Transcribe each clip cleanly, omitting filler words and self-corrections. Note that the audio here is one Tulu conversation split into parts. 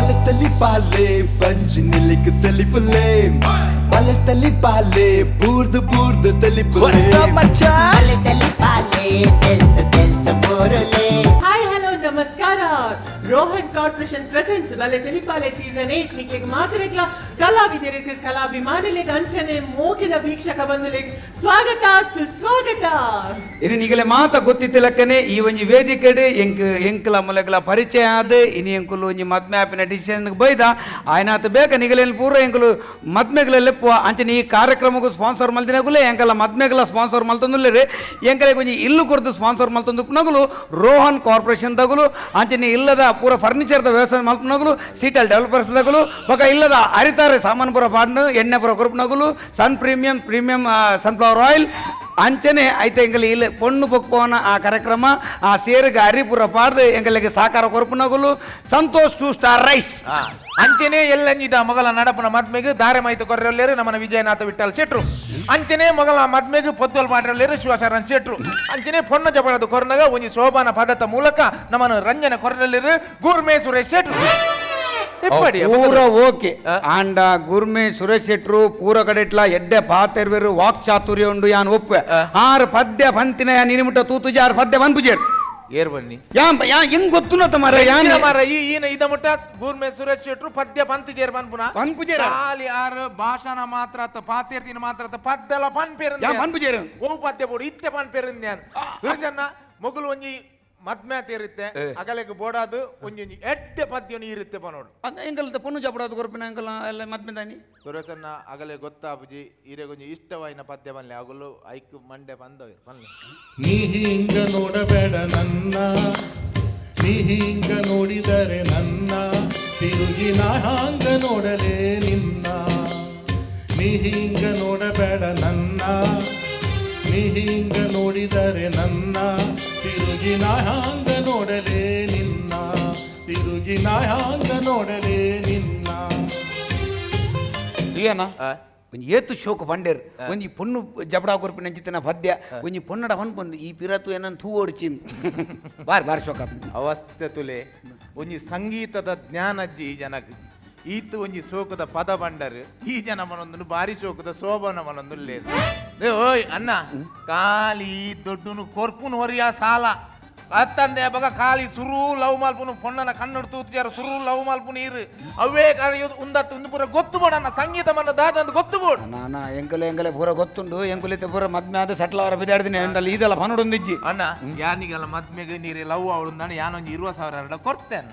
ಬಲತಲಿ ಪಾಲೆ ಬಂಜಿ ನಿಲಿಕ್ ತಲಿಪುಲೆ ಬಲತಲಿ ಪಾಲೆ ಬೂರ್ದು ಬೂರ್ದು ತಲಿಪುಲೆ. ಹಾಯ್, ಹಲೋ, ನಮಸ್ಕಾರ. ರೋಹನ್ ಕಾರ್ಪೊರೇಷನ್ ಪ್ರೆಸೆಂಟ್ಸ್ ಬಲೆ ತೆಲಿಪಾಲೆ ಸೀಸನ್ 8. ನಿಕ್ಲೆಗ್ ಮಾತಿರಗ್ಲ ಕಲಾವಿದರಿಗೆ, ಕಲಾಭಿಮಾನಿಲೆಗ್, ಅಂಚನೆ ಮೋಕಿದ ವೀಕ್ಷಕ ಬಂಧುಲೆಗ್ ಸ್ವಾಗತ ಸುಸ್ವಾಗತ. ಇನಿ ನಿಗಲೆ ಮಾತ ಗೊತ್ತಿತ್ತಿಲಕ್ಕನೆ ಈ ಒಂಜಿ ವೇದಿಕೆಡ್ ಎಂಕ್ ಎಂಕ್ಲ ಮುಲೆಗ್ಲ ಪರಿಚಯ ಆದ್ ಇನಿ ಎಂಕುಲು ಒಂಜಿ ಮದ್ಮೆ ಆಪಿನ ಡಿಸಿಷನ್ ಬೈದ ಆಯ್ನಾತ್ ಬೇಕ ನಿಗಲೇನ್ ಪೂರ ಎಂಕುಲು ಮದ್ಮೆಗ್ಲ ಲೆಪ್ಪುವ. ಅಂಚನೆ ಈ ಕಾರ್ಯಕ್ರಮಕ್ಕೂ ಸ್ಪಾನ್ಸರ್ ಮಲ್ದಿನಗುಲೆ ಎಂಕಲ ಮದ್ಮೆಗ್ಲ ಸ್ಪಾನ್ಸರ್ ಮಲ್ತೊಂದುಲ್ಲೆರ್. ಎಂಕಲೆಗ್ ಒಂಜಿ ಇಲ್ಲು ಕೊರ್ದು ಸ್ಪಾನ್ಸರ್ ಮಲ್ತೊಂದು ರೋಹನ್ ಕಾರ್ಪೊರೇಷನ್ ತಗುಲು. ಅಂಚನೆ ಇಲ್ಲದ ಪೂರ ಫರ್ನಿಚರ್ದ ವ್ಯವಸಾಯ ಮಲ್ಪನಗುಲು ಸೀಟಲ್ ಡೆವಲಪರ್ಸ್ ತಗುಲು. ಬೊಕ ಇಲ್ಲದ ಅರಿತಾರೆ ಸಾಮಾನು ಪೂರ ಪಾಡ್ನು ಎಣ್ಣೆ ಪೂರ ಕೊರ್ಪುನಗುಲು ಸನ್ ಪ್ರೀಮಿಯಂ ಪ್ರೀಮಿಯಂ ಸನ್ಫ್ಲವರ್ ಆಯಿಲ್. ಅಂಚನೆ ಐತೆ ಎಂಕಲೆ ಇಲ್ಲ ಪೊಣ್ಣು ಬೊಕ್ಪೋನ ಆ ಕಾರ್ಯಕ್ರಮ ಆ ಸೇರಿಗೆ ಅರಿಪುರ ಪಾಡ್ದು ಎಂಕಲೆಗೆ ಸಾಕಾರ ಕೊರ್ಪುನಗುಲು ಸಂತೋಷ್ ಟೂ ಸ್ಟಾರ್ ರೈಸ್. ಅಂಚನೆ ಎಲ್ಲಂಜಿದ ಮೊಗಲ ನಡಪನ ಮದ್ಮೆಗ್ ದಾರೆ ಮೈತು ಕೊರ್ರಲ್ಲೇರು ನಮ್ಮನ ವಿಜಯನಾಥ ವಿಠಲ್ ಶೆಟ್ರು. ಅಂಚನೆ ಮೊಗಲ ಮದ್ಮೆಗ್ ಪೊದ್ದಲ್ ಪಾಡ್ರಲ್ಲೇರು ಶಿವಶರಣ್ ಶೆಟ್ರು. ಅಂಚನೆ ಪೊನ್ನ ಜಪಣದ ಕೊರ್ನಗ ಒಂಜಿ ಶೋಭಾನ ಪದತ ಮೂಲಕ ನಮ್ಮನ ರಂಜನೆ ಕೊರ್ರಲ್ಲೇರು ಗುರ್ಮೆ ಸುರೇಶ್ ಶೆಟ್ರು. ಪೂರ ಓಕೆ. ಆಂಡ ಗುರ್ಮೆ ಸುರೇಶ್ ಶೆಟ್ರು ಪೂರ ಕಡೆಟ್ಲ ಎಡ್ಡೆ ಪಾತೆರ್ವೆರು, ವಾಕ್ ಚಾತುರ್ಯ ಉಂಡು, ಯಾನ್ ಒಪ್ಪೆ. ಆರು ಪದ್ಯ ಪಂತಿನ ಯಾನ್ ಇನಿಮುಟ್ಟ ತೂತುಜಿ, ಆರು ಪದ್ಯ ಪನ್ಪುಜೇರು. ಏರ್ ಬನ್ನಿ. ಯಾನ್ ಯಾ ಹೆಂಗ್ ಗೊತ್ತುನತ ಮರ ಯಾನ್ ಮರ ಈ ಈನ ಇದ ಮುಟ್ಟ ಗುರ್ಮೆ ಸುರೇಶ್ ಶೆಟ್ರು ಪದ್ಯ ಪಂತಿಜೇರ್ ಪನ್ಪುನ ಪನ್ಪುಜೇರ. ಖಾಲಿ ಆರು ಭಾಷಣ ಮಾತ್ರ ಅತ್ತ ಪಾತೇರ್ದಿನ ಮಾತ್ರ ಅತ್ತ ಪದ್ದಲ ಪನ್ಪೇರು. ಯಾನ್ ಪನ್ಪುಜೇರು. ಓ ಪದ್ಯ ಬೋಡು ಇತ್ತೆ ಪನ್ಪೇರು. ಸುರೇಶಣ್ಣ ಮೊಗಲು ಒಂಜಿ ಮದ್ಮೆ ತೀರುತ್ತೆ ಅಗಲೆಗ್ ಬೋಡಾದು ಒಂಜಿ ಒಂಜಿ ಎಡ್ಡೆ ಪದ್ಯನು ಇರುತ್ತೆ ಪನೋಡು. ಎಂಕಲ್ದ ಪೊಣ್ಣು ಜಪಡಾದು ಕೊರ್ಪಿನ ಎಂಕಲ್ ಎಲ್ಲ ಮದ್ಮೆ ದಾನಿ. ಸುರೇಶಣ್ಣ ಅಗಲೆ ಗೊತ್ತಾಪುಜಿ, ಈರೆಗೊಂಜಿ ಇಷ್ಟವಾಯಿನ ಪದ್ಯ ಬನ್ಲೆ ಅಗಲು ಐಕ್ ಮಂಡೆ ಬಂದವೆ ಬನ್ಲೆ. ನೀ ಹಿಂಗ ನೋಡಬೇಡ ನನ್ನ, ನೀ ಹಿಂಗ ನೋಡಿದರೆ ನನ್ನ ತಿರುಗಿ ನಾ ಹಾಂಗ ನೋಡಲೇ ನಿನ್ನ. ನೀ ಹಿಂಗ ನೋಡಬೇಡ ನನ್ನ, ನೀ ಹಿಂಗ ನೋಡಿದರೆ ನನ್ನ ತಿರುಗಿ ನಾ ಹಾಂಗ ನೋಡಲೇ ನಿನ್ನ, ತಿರುಗಿ ನಾ ಹಾಂಗ ನೋಡಲೇ ನಿನ್ನ. ಏನ ಒಂಜಿ ಏತು ಶೋಕು ಪಂಡೇರ್ ಒಂಜಿ ಪೊಣ್ಣು ಜಬಡ ಕೊರ್ಪಿನ ಅಂಚಿತ್ತಿನ ಪದ್ಯ ಒಂಜಿ ಪೊನ್ನಡ ಪನ್ಪೊಂದು ಈ ಪಿರತು ಏನನ್ ತೂ ಓಡಿಚಿ ಬಾರ್ ಬಾರ್ ಶೋಕ. ಅವಸ್ಥೆ ತುಲೆ ಒಂಜಿ ಸಂಗೀತದ ಜ್ಞಾನಜ್ಜಿ ಈ ಜನಕ್ ಈತ್ ಒಂಜಿ ಶೋಕದ ಪದ ಬಂಡರ್ ಈ ಜನ ಮನೊಂದು ಬಾರಿ ಶೋಕದ ಶೋಭನ ಮನೊಂದು ಓಯ್ ಅಣ್ಣ ಖಾಲಿ ದೊಡ್ಡನು ಕೊರ್ಪುನು ಹೊರಿಯ ಸಾಲ ಅತ್ತಂದೆ ಬಗ ಖಾಲಿ ಸುರು ಲವ್ ಮಲ್ಪುನು ಪೊಣ್ಣನ ಕಣ್ಣು ತೂತುಜಾರ ಸುರು ಲವ್ ಮಲ್ಪುನು ಇರು ಅವೇ ಖಾಲಿ ಉಂದತ್ತು ಉಂದು ಪೂರ ಗೊತ್ತು ಬೋಡಣ್ಣ ಸಂಗೀತ ಮನ್ನ ದಾದಂದು ಗೊತ್ತು ಬೋಡು. ನಾನ ಎಂಕಲೆ ಎಂಕಲೆ ಪೂರ ಗೊತ್ತುಂಡು ಎಂಕುಲಿತೆ ಪೂರ ಮದ್ಮೆ ಆದ ಸೆಟ್ಲ್ ಅವರ ಬಿದಾಡ್ದಿನಿ ಎಂಡಲ್ಲಿ ಇದೆಲ್ಲ ಪನೊಡೊಂದಿಜ್ಜಿ. ಅಣ್ಣ ಯಾನಿಗೆಲ್ಲ ಮದ್ಮೆಗೆ ನೀರು ಲವ್ ಅವಳು ನಾನು ಯಾನೊಂದು 20,000 ಎರಡ ಕೊಡ್ತೇನೆ.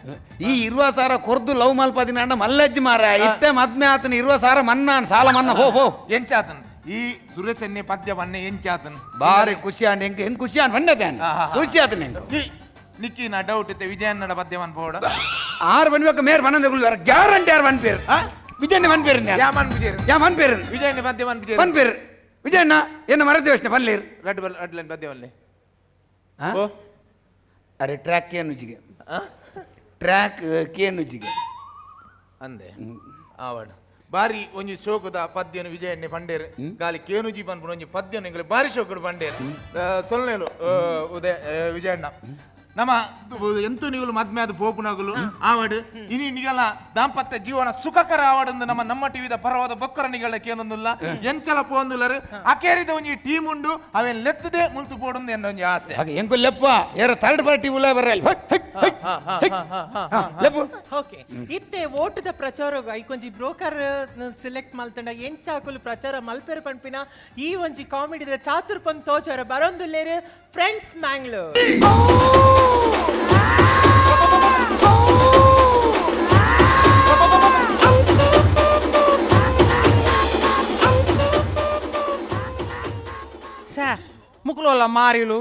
ಈ 20,000 ಕೊರ್ದು ಲವ್ ಮಲ್ಪದಿನ ಅಣ್ಣ ಮಲ್ಲಜ್ಜಿ ಮಾರ ಇತ್ತೆ ಮದ್ಮೆ ಆತನ 20,000 ಮನ್ನಾನ್ ಸಾಲ ಮನ್ನ ಹೋ ಹೋ. ಎಂಚಾತನ್ ಈ ಸುರೇಶನ್ನೇ ಪದ್ಯ ಬನ್ನೆ ಎಂಚಾತನ್. ಬಾರಿ ಖುಷಿ ಆಂಡ್ ಎಂಕ್ ಹೆಂಗ್ ಖುಷಿ ಆಂಡ್ ಬಣ್ಣದೆ ಖುಷಿ ಆತನ ಎಂಕ್. ಈ ನಿಕ್ಕಿ ನಾ ಡೌಟ್ ಇತ್ತೆ ವಿಜಯನ್ನಡ ಪದ್ಯ ಪೋಡ. ಆರು ಬನ್ಬೇಕ ಮೇರ್ ಬನ್ನಂದ ಗ್ಯಾರಂಟಿ ಆರು ಬನ್ ಪೇರು ವಿಜಯಣ್ಣ ಬನ್ ಪೇರು. ಯಾ ಮನ್ ಪುಜೇರು. ಯಾ ಬನ್ ಪೇರು. ವಿಜಯಣ್ಣ ಪದ್ಯ ಮನ್ ಪುಜೇರು. ಬನ್ ಪೇರು ವಿಜಯಣ್ಣ ಏನ ಮರದ ಯೋಚನೆ ಬಲ್ಲೇರು. ರಡ್ ಬಲ್ ರಡ್ಲನ್ ಪದ್ಯ ಬಲ್ಲೆ. ಆ? ಓ. ಅರೆ ಟ್ರ್ಯಾಕ್ ಕೇನುಜಿಗೆ. ಆ? ಟ್ರ್ಯಾಕ್ ಕೇನುಜಿಗೆ. ಅಂದೆ ಆವಡ್ ಬಾರಿ ಒಂಜಿ ಶೋಕದ ಪದ್ಯನು ವಿಜಯಣ್ಣೆ ಪಂಡೇರು ಗಾಲಿ ಕೇನುಜಿ ಪನ್ಪುನ ಒಂಜಿ ಪದ್ಯನು ಎಂಗ್ಲೆ ಬಾರಿ ಶೋಕಡು ಪಂಡೇರು. ಸೊಲ್ನೇಲು ಉದಯ ವಿಜಯಣ್ಣ ನಮ್ಮ ಎಂತು ನೀವು ಮದ್ಮೆ ಅದು ಪೋಪುನಗುಲು ಆವಡ್ ಇನಿ ನಿಗಲ ದಾಂಪತ್ಯ ಜೀವನ ಸುಖಕರ ಆವಡಂದು ನಮ್ಮ ನಮ್ಮ ಟಿವಿದ ಪರವಾದ ಬೊಕ್ಕರ ನಿಗಳ ಕೇನೊಂದುಲ್ಲ ಎಂಚಲ ಪೋಂದುಲ್ಲರು ಅಕೇರಿದ ಒಂಜಿ ಟೀಮ್ ಉಂಡು ಅವೇನ್ ಲೆತ್ತದೆ ಮುಲ್ತು ಪೋಡುಂದು ಎನ್ನ ಒಂಜಿ ಆಸೆ. ಹಾಗೆ ಎಂಕು ಲೆಪ್ಪ ಏರ ಥರ್ಡ್ ಪಾರ್ಟಿ ಉಲ್ಲ ಬರ್ರಲ್ ಲೆಪ್ಪು. ಓಕೆ, ಇತ್ತೆ ಓಟದ ಪ್ರಚಾರ ಐಕೊಂಜಿ ಬ್ರೋಕರ್ ಸೆಲೆಕ್ಟ್ ಮಲ್ತಂಡ ಎಂಚಾಕುಲು ಪ್ರಚಾರ ಮಲ್ಪೆರು ಪನ್ಪಿನ ಈ ಒಂಜಿ ಕಾಮಿಡಿದ ಚಾತುರ್ ಪನ್ ತೋಜಾರ ಬರೊಂದುಲ್ಲೇರು ಫ್ರೆಂಡ್ಸ್ ಮ್ಯಾಂಗ್ಳೂರ್. ಛೇ ಮುಕ್ಲೋಲ್ಲ ಮಾರಿಲು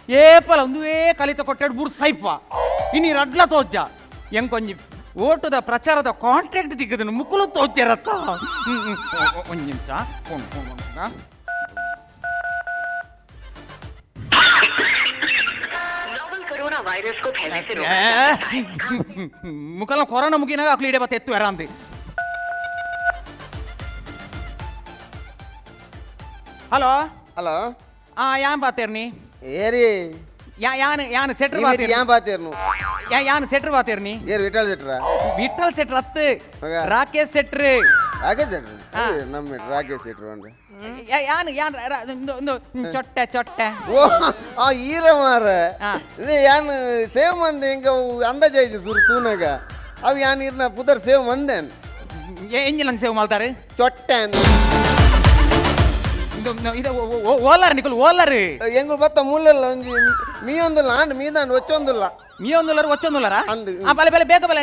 ಏಪಲ ಒಂದುವೇ ಕಲಿತ ಕೊಟ್ಟೆಡ್ ಬುಡ್ ಸೈಪ ಇನಿ ರಡ್ಲ ತೋಜ್ಜ ಎಂಕೊಂಜಿ ಓಟುದ ಪ್ರಚಾರದ ಕಾಂಟ್ರಾಕ್ಟ್ ದಿಕ್ಕದನು ಮುಕ್ಕುಲು ತೋಜ್ಜರತ್ತ. ಒಂಜಿ ನಿಮಿಷ ಫೋನ್ ಫೋನ್. कोरोना वायरस को फैलने से रोका जा सकता है। ಮುಕಲ ಕೊರೋನಾ ಮುಗಿನಾಗ ಅಕ್ಲು ಇಡೆ ಬತ್ತ ಎತ್ತು ಎರಾಂದಿ. ಹಲೋ. ಹಲೋ. ಆ ಯಾನ್ ಪಾತೇರ್ನಿ? ಏರಿ. ಯಾನ್ ಯಾನ್ ಸೆಟ್ರ್ ಈ ಯಾನ್ ಪಾತೇರ್ನು. ಯಾನ್ ಸೆಟ್ರ್ ಬಾತೇರ್ನಿ. ಏರ್ ವಿಠಲ್ ಸೆಟ್ರ? ವಿಠಲ್ ಸೆಟ್ರ್ ಅತ್ತು. ಮಗ. ರಾಕೇಶ್ ಸೆಟ್ರ್. ರಾಕೇಶ್ ಸೆಟ್ರ್ ನಮ್ಮ ರಾಕೇಶ್ ಸೆಟ್ರು ಅಂದ್ರೆ ಯಾನ್ ಯಾನ್ ಇಂದು ಚೊಟ್ಟೆ ಚೊಟ್ಟೆ. ಓ ಆ ಈರ ಮಾರ. ಇದು ಯಾನ್ ಸೇವ್ ಮಂದೆ ಎಂಕ ಅಂದಾಜ್ ಆಯ್ತು ಸುರು ತೂನಾಗ. ಅವು ಯಾನ್ ಇರ್ನ ಪುದರ್ ಸೇವ್ ಮಂದೇನ್. ಎಂಜಿನ ಸೇವ್ ಮಾಡ್ತಾರೆ? ಚೊಟ್ಟೆ. ಇದು ಓಲಾರ್ ನಿಕುಲು ಓಲಾರ್. ಎಂಗುಲು ಬತ್ತ ಮೂಲೆಲ್ಲ ಒಂಜಿ ಮೀಯೊಂದುಲ್ಲ ಆಂಡ್ ಮೀದಾಂಡ್ ಒಚ್ಚೊಂದುಲ್ಲ. ಮೀಯೊಂದುಲ್ಲರ ಒಚ್ಚೊಂದುಲ್ಲರ? ಅಂದ್. ಆ ಬಲೆ ಬಲೆ ಬೇಗ ಬಲೆ.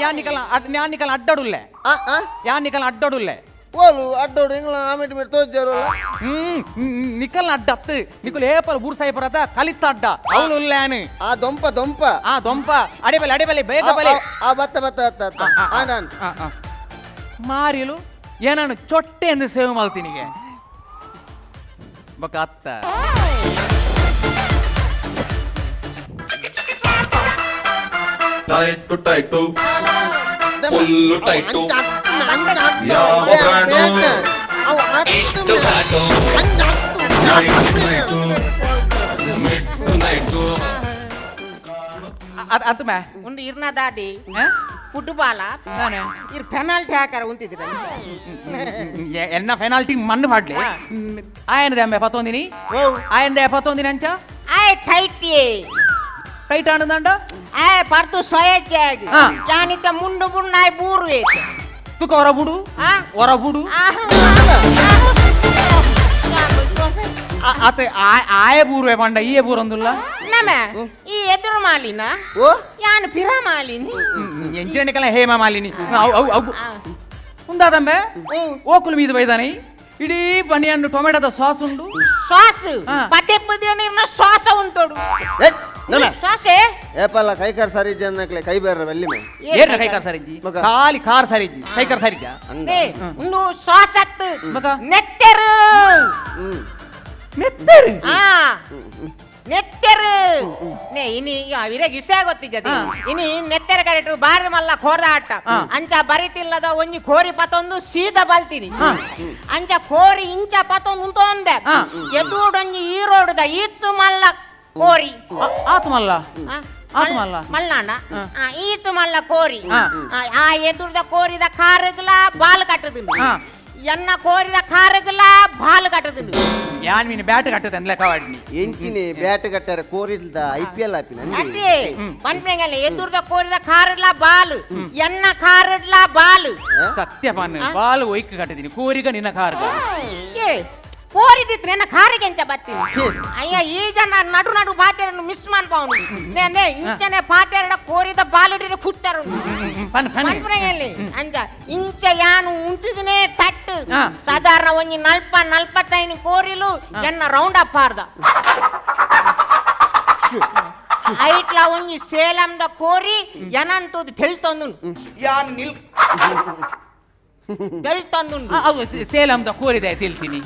ಯಾನ್ ನಿಕಲ ಯಾನ್ ನಿಕಲ ಅಡ್ಡಡುಲ್ಲೆ. ಯಾನ್ ನಿಕಲ ಅಡ್ಡಡುಲ್ಲೆ. ಓಲು ಅಡ್ಡೋಡು ಎಂಗ್ಲ ಆಮೇಟ್ ಮೇಟ್ ತೋಜಾರು. ನಿಕಲ್ನ ಅಡ್ಡ ಅತ್ತು ನಿಕುಲು ಏಪಲ್ ಬೂರ್ ಸಾಯಿಪುರತ ಕಲಿತ ಅಡ್ಡ ಅವಳು ಉಲ್ಲಾನು. ಆ ದೊಂಪ ದೊಂಪ. ಆ ದೊಂಪ ಅಡೆ ಬಲೆ ಅಡೆ ಬಲೆ ಬೇಗ ಬಲೆ. ಆ ಬತ್ತ ಬತ್ತ ಬತ್ತ ಬತ್ತ. ಆಂಡ್. ಮಾರಿಲು ಏನಾನು ಚೊಟ್ಟೆ ಎಂದು ಸೇವೆ ಮಾಡ್ತೀನಿಗೆ ಬೊಕ ಅತ್ತ. ಟೈಟು ಟೈಟು ಫುಲ್ಲು ಟೈಟು ಯಾವ ಬ್ರ್ಯಾಂಡು? Night mid night. ಅತ್ತು ಮೇ. ಒಂದು ಇರ್ನ ದಾದಿ ಫುಟ್ಬಾಲ ಇರ್ ಪೆನಾಲ್ಟಿ ಹಾಕಾರ ಉಂತಿದ್ರ. ಎನ್ನ ಪೆನಾಲ್ಟಿ ಮಣ್ಣು ಪಾಡ್ಲಿ. ಆಯನದ ಅಮ್ಮೆ ಪತ್ತೊಂದಿನಿ ಆಯನದ ಪತ್ತೊಂದಿನಿ ಅಂಚ. ಆಯ್ ಟೈಟ್ ಟೈಟ್ ಆನಂದಂಡ. ಆಯ್ ಪರ್ತು ಸ್ವಯಜ್ಜಾಗಿ ಜಾನಿತ ಮುಂಡು ಬುಣ್ಣಾಯ್ ಬೂರು ಏತ ತುಕ ಹೊರ ಬುಡು ಹೊರ ಬುಡು. ಆತ ಆಯ ಬೂರುವೆ ಪಂಡ ಈಯೆ ಬೂರೊಂದುಲ್ಲ. ನಮ ಈ ಎದುರು ಮಾಲಿನ ಯಾನ್ ಪಿರ ಮಾಲಿನಿ. ಎಂಚಿನಕಲ ಹೇಮ ಮಾಲಿನಿ ಅವು ಅವು ಅವು ಉಂದಾದಂಬೆ ಓಕುಲು ಮೀದ ಬೈದಾನೆ ಇಡೀ ಬನಿಯನ್ನು ಟೊಮೆಟೊದ ಸಾಸ್ ಉಂಡು. ಸಾಸ್ ಪದೇ ಪದೇ ನೀರ್ನ ಶ್ವಾಸ ಉಂಟೋಡು ಶ್ವಾಸೆ. ಏಪಲ್ಲ ಕೈಕಾರ್ ಸರಿ ಜನಕ್ಲೆ ಕೈ ಬೇರೆ ಬೆಲ್ಲಿ ಮೇ. ಏರ್ನ ಕೈಕಾರ್ ಸರಿಜ್ಜಿ? ಖಾಲಿ ಕಾರ್ ಸರಿಜ್ಜಿ ಕೈಕಾರ್ ಸರಿಜ್ಜ? ಉಂದು ಶ್ವಾಸತ್ತು ನೆತ್ತೆರು. ನೆತ್ತೆರು? ನೆತ್ತೆರು ನೇ ಇನಿ ಇರೆಗ್ ವಿಷಯ ಗೊತ್ತಿದ್ದದು. ಇನಿ ನೆತ್ತೆರ ಕರೆಕ್ಟ್ ಬಾರಿ ಮಲ್ಲ ಕೋರ್ದ ಆಟ ಅಂಚ ಬರಿತಿಲ್ಲದ ಒಂಜಿ ಕೋರಿ ಪತೊಂದು ಸೀದಾ ಬಲ್ತೀನಿ ಅಂಚ ಕೋರಿ ಇಂಚ ಪತೊಂದು ಉಂತೊಂದೆ ಎದುಡೊಂಜಿ ಈ ರೋಡುದ ಈತು ಮಲ್ಲ ಕೋರಿ. ಆತು ಮಲ್ಲ ಆತು ಮಲ್ಲ ಮಲ್ಲಾಂಡ ಈತು ಮಲ್ಲ ಕೋರಿ ಆ ಎದುರ್ದ ಕೋರಿದ ಕಾರುಗಳ ಬಾಲ್ ಕಟ್ಟುದು ಎನ್ನ ಕೋರಿದ ಕಾರುಗಳ ಬಾಲ್ ಕಟ್ಟುದು. ಯಾನ್ ಮೀನು ಬ್ಯಾಟ್ ಕಟ್ಟುತ್ತೆ ಲೆಕ್ಕ ವಾಡಿನಿ. ಎಂಚಿನಿ ಬ್ಯಾಟ್ ಕಟ್ಟಾರೆ ಕೋರಿಲ್ದ ಐಪಿಎಲ್ ಆಪಿನ. ಅದೇ ಪನ್ಪೆಂಗಲ್ಲ ಎದುರ್ದ ಕೋರಿದ ಕಾರುಡ್ಲ ಬಾಲ್ ಎನ್ನ ಕಾರುಡ್ಲ ಬಾಲ್. ಸತ್ಯ ಪಾನ್ ಬಾಲ್ ಒಯ್ಕ್ ಕಟ್ಟಿದೀನಿ ಕೋರಿಗ ನಿನ್ನ ಕಾರ್. ಕೋರಿದಿತ್ತು ನನ್ನ ಕಾರಿಗೆ ಎಂಚ ಬತ್ತೀನಿ ಅಯ್ಯ ಈ ಜನ ನಡು ನಡು ಪಾತೆರನ್ನು ಮಿಸ್ ಮನ್ಪಾವನು ನೇ ಇಂಚನೆ ಪಾತೆರಡ ಕೋರಿದ ಬಾಲುಡಿನ ಕುಟ್ಟರು ಪನ್ಪೆಂಗಲ್ಲಿ ಅಂಚ ಇಂಚ ಯಾನು ಉಂಟಿದನೇ ತಟ್ಟು ಸಾಧಾರಣ ಒಂಜಿ 40-45 ಕೋರಿಲು ಎನ್ನ ರೌಂಡ್ ಅಪ್ ಆರ್ದ ಐಟ್ಲ ಒಂಜಿ ಸೇಲಂದ ಕೋರಿ ಏನಂತದು ತೆಳ್ತೊಂದು ಯಾನ್ ನಿಲ್ ತೆಳ್ತೊಂದು. ಸೇಲಂದ ಕೋರಿದ ತಿಳ್ತೀನಿ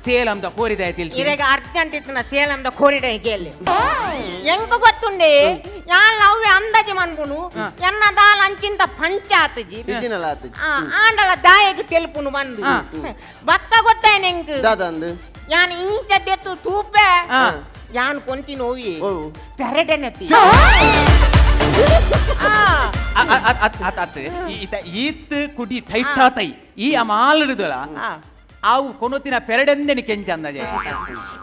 ಸೇಲಂದ ಕೋರಿದ ತಿಳ್ತೀನಿ. ಇರೆಗ ಅರ್ಜೆಂಟ್ ಇತ್ತಿನ ಸೇಲಂದ ಕೋರಿಡ ಕೇಳಿ ಎಂಕ ಗೊತ್ತುಂಡೆ ಯಾನ್ ಅವೇ ಅಂದಾಜಿ ಮನ್ಪುನು ಎನ್ನ ದಾಲ್ ಅಂಚಿಂತ ಪಂಚ ಆತಜಿ ಆಂಡಲ ದಾಯಗ್ ತೆಲ್ಪುನು ಬಂದು ಬಕ್ಕ ಗೊತ್ತಾಯ್ನ ಎಂಕ್ ಯಾನ್ ಇಂಚ ದೆತ್ತು ತೂಪೆ ಯಾನ್ ಕೊಂತಿ ನೋವಿ ಪೆರಡೆನತಿ. ಈತ್ ಕುಡಿ ಟೈಟ್ ಆತೈ ಈ ಅಮಾಲಿಡುದಲ್ಲ ಅವು ಕೊನೊತ್ತಿನ ಪೆರಡೆಂದೆನಿ ಕೆಂಚ ಅಂದಾಜೆ.